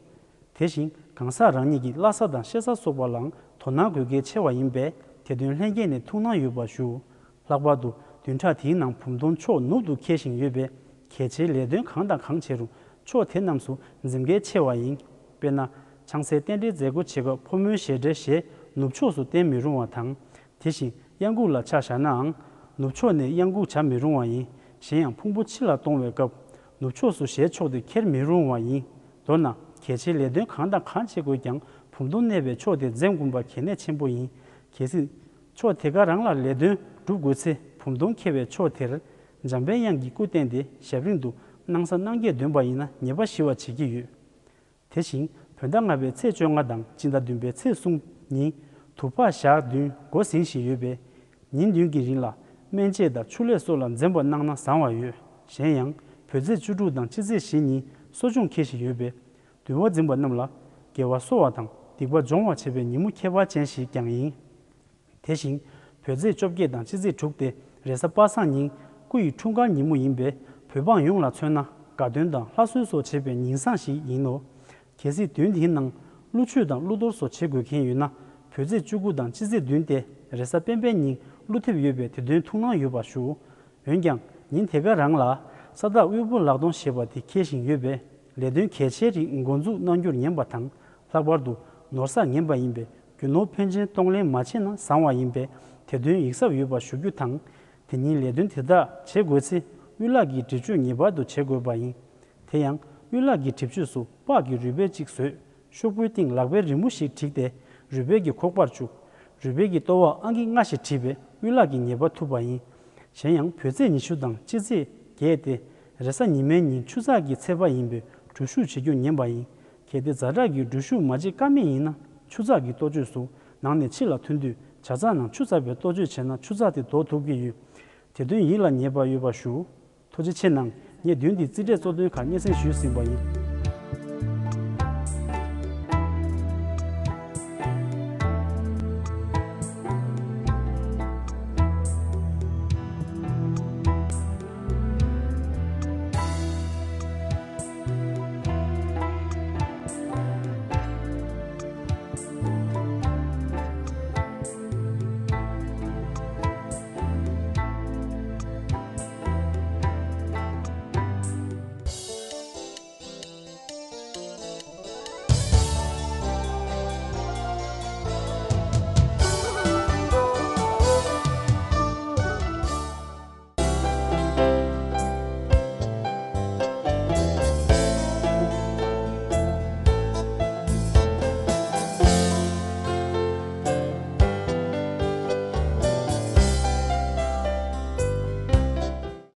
དེ་བཞིན་གང་ཟག་རང་ཉིད་ཀྱི་བླ་གཟའ་དང་གཤེད་གཟའ་སོགས་པ་ལའང་དོ་སྣང་དགོས་གལ་ཆེ་བ་ཡིན་པས། དེ་དོན་ལྷན་རྒྱས་ནས་ཐུགས་སྣང་ཡོད་པར་ཞུ། ལྷག་པར་དུ་བདུན་ཕྲག་དེའི་ནང་བུམ་སྟོང་ཕྱོགས་ནུབ་ཏུ་འཁེལ་བཞིན་ཡོད་པས། གལ་ཆེའི་ལས་དོན་གང་དང་གང་བྱེད་རུང་ཕྱོགས་དེ་རྣམས་སུ་འཛེམ་གལ་ཆེ་བ་ཡིན། དཔེར་ན། ཆང་སའི་རྟེན་འབྲེལ་མཛད་སྒོ་བྱེད་སྐབས་ཕོ་མོའི་ཞལ་འབྲེལ་ཞལ་ནུབ་ཕྱོགས་སུ་བསྟན་མི་རུང་བ་དང་། དེ་བཞིན་གཡང་འགུགས་ལ་ཆ་བཞག་ནའང་། ནུབ་ཕྱོགས་ནས་གཡང་འགུགས་བྱ་མི་རུང་བ་ཡིན། གཞན་ཡང་ཕུང་པོ་ཕྱི་ལ་གཏོང་བའི་སྐབས་ནུབ་ཕྱོགས་སུ་ཞལ་ཕྱོགས་ཏེ་འཁྱེར་མི་རུང་བ་ཡིན། མདོར་ན་གལ་ཆེའི་ལས་དོན་གང་དང་གང་བྱེད་དགོས་ཀྱང་བུམ་སྟོང་གནས་པའི་ཕྱོགས་དེ་འཛེམ་དགོས་པ་གལ་གནད་ཆེན་པོ་ཡིན། གལ་སྲིད་ཕྱོགས་དེ་ག་རང་ལ་ལས་དོན་སྒྲུབ་དགོས་ཚེ་བུམ་སྟོང་འཁེལ་བའི་ཕྱོགས་དེར་འཇམ་པའི་དབྱངས་ཀྱི་སྐུ་བསྟན་ཏེ་ཞབས་རིམ་དུ་སྣང་གསལ་སྣང་བརྒྱད་འདོན་པ་ཡིན་ན་ཉེས་པ་ཞི་བར་བྱེད་ཀྱི་ཡོད། དེ་བཞིན་བོད་ཟླ་ལྔ་པའི་ཚེས་བཅོ་ལྔ་དང་སྤྱི་ཟླ་བདུན་པའི་ཚེས་གསུམ་ཉིན་དུ་བ་ཞག་བདུན་འགོ་ཟིན་བཞིན་ཡོད་པས། ཉིན་བདུན་གྱི་རིང་ལ་སྨན་དཔྱད་དང་ཕྱུགས་ལས་སོགས་ལ་འཛེམ་པ་གནང་ན་བཟང་བ་ཡོད། གཞན་ཡང་བོད་ཚེས་བཅུ་དྲུག་དང་སྤྱི་ཚེས་བཞི་ཉིན་གསོ་སྦྱོང་འཁེལ་བཞིན་ཡོད་པས། འདུལ་བ་འཛིན་པ་རྣམས་ལ་དགེ་བ་གསོ་བ་དང་སྡིག་པ་སྦྱོང་བ་བྱེད་པའི་ཉིན་མོ་ཁྱད་པར་ཅན་ཞིག་ཀྱང་ཡིན། དེ་བཞིན་བོད་ཚེས་བཅོ་བརྒྱད་དང་སྤྱི་ཚེས་དྲུག་སྟེ་རེས་གཟའ་པ་སངས་ཉིན་སྐུ་ཡི་འཁྲུངས་སྐར་ཉིན་མོ་ཡིན་པས། བོད་འབངས་ཡོངས་ལ་མཚོན་ན་དགའ་སྟོན་དང་ལྷ་གསོལ་སོགས་བྱེད་པའི་ཉིན་བཟང་ཞིག་ཡིན་ནོ། གལ་སྲིད་དུས་འདིའི་ནང་ཀླུ་མཆོད་དང་ཀླུ་གཏོར་སོགས་བྱེད་དགོས་མཁན་ཡོད་ན། བོད་ཚེས་བཅུ་དགུ་དང་སྤྱི་ཚེས་བདུན་སྟེ་རེས་གཟའ་སྤེན་པའི་ཉིན་ཀླུ་ཐེབས་ཡོད་པས། དེ་དོན་ཐུགས་སྣང་ཡོད་པར་ཞུ། འོན་ཀྱང་ཉིན་དེ་ག་རང་ལ་ས་བདག་དབུལ་པོ་ལག་སྟོང་ཞེས་པ་དེ་འཁེལ་བཞིན་ཡོད་པས། ལས་དོན་གལ་ཆེ་རིགས་འགོ་འཛུགས་གནང་རྒྱུར་ཉན་པ་དང་། ལྷག་པར་དུ་ནོར་ས་ངན་པ་ཡིན་པས། རྒྱུ་ནོར་ཕོན་ཆེན་གཏོང་ལེན་མ་བྱས་ན་བཟང་བ་ཡིན་པས། དེ་དོན་ཡིད་གཟབ་ཡོད་པ་ཞུ་རྒྱུ་དང་། དེ་ཉིན་ལས་དོན་དེ་དག་བྱེད་དགོས་ཚེ་དབུལ་ལག་གི་འགྲེམས་གཅོད་ངེས་པར་དུ་བྱེད་དགོས་པ་ཡིན། དེ་ཡང་དབུལ་ལག་གི་འགྲེམས་གཅོད་སུ་སྤགས་ཀྱི་རུས་སྦལ་གཅིག་བཟོས། ཤོག་བུའི་སྟེང་ལག་པའི་རི་མོ་ཞིག་བྲིས་ཏེ་རུས་སྦལ་གྱི་ཁོག་པར་བཅུག་རུས་སྦལ་གྱི་ལྟོ་བར་ཨང་ཀི་ལྔ་ཞེས་བྲིས་པས་དབུལ་ལག་གི་ཉེས་པ་ཐུབ་པ་ཡིན། གཞན་ཡང་བོད་ཚེས་ཉི་ཤུ་དང་སྤྱི་ཚེས་བརྒྱད་དེ་རེས་གཟའ་ཉི་མའི་ཉིན་ཆུ་ཚགས་ཀྱི་ཚེས་པ་ཡིན་པས་འགྲུལ་བཞུད་བྱེད་རྒྱུ་ཉན་པ་ཡིན། གལ་ཏེ་ཛ་དྲག་གི་འགྲུལ་བཞུད་མ་བྱེད་ཀ་མེད་ཡིན་ན། ཆུ་ཚགས་ཀྱི་ལྟོ་བཅོས་སུ་ནང་ནས་ཕྱི་ལ་ཐོན་དུས་ཇ་ཚགས་ནང་ཆུ་ཚ་བའི་ལྟོ་བཅོས་བྱས་ན་ཆུ་ཚགས་དེ་ལྡོག་ཐུབ་ཀྱི་ཡོད། དེ་དོན་ཡིད་ལ་ངེས་པ་ཡོད་པ་ཞུ། ཐུགས་རྗེ་ཆེ་གནང་། ངས་བདུན་འདིའི་རྩིས་འབྲས་གཙོ་དོན་ཁག་སྙན་སེང་ཞུས་ཟིན་པ་ཡིན།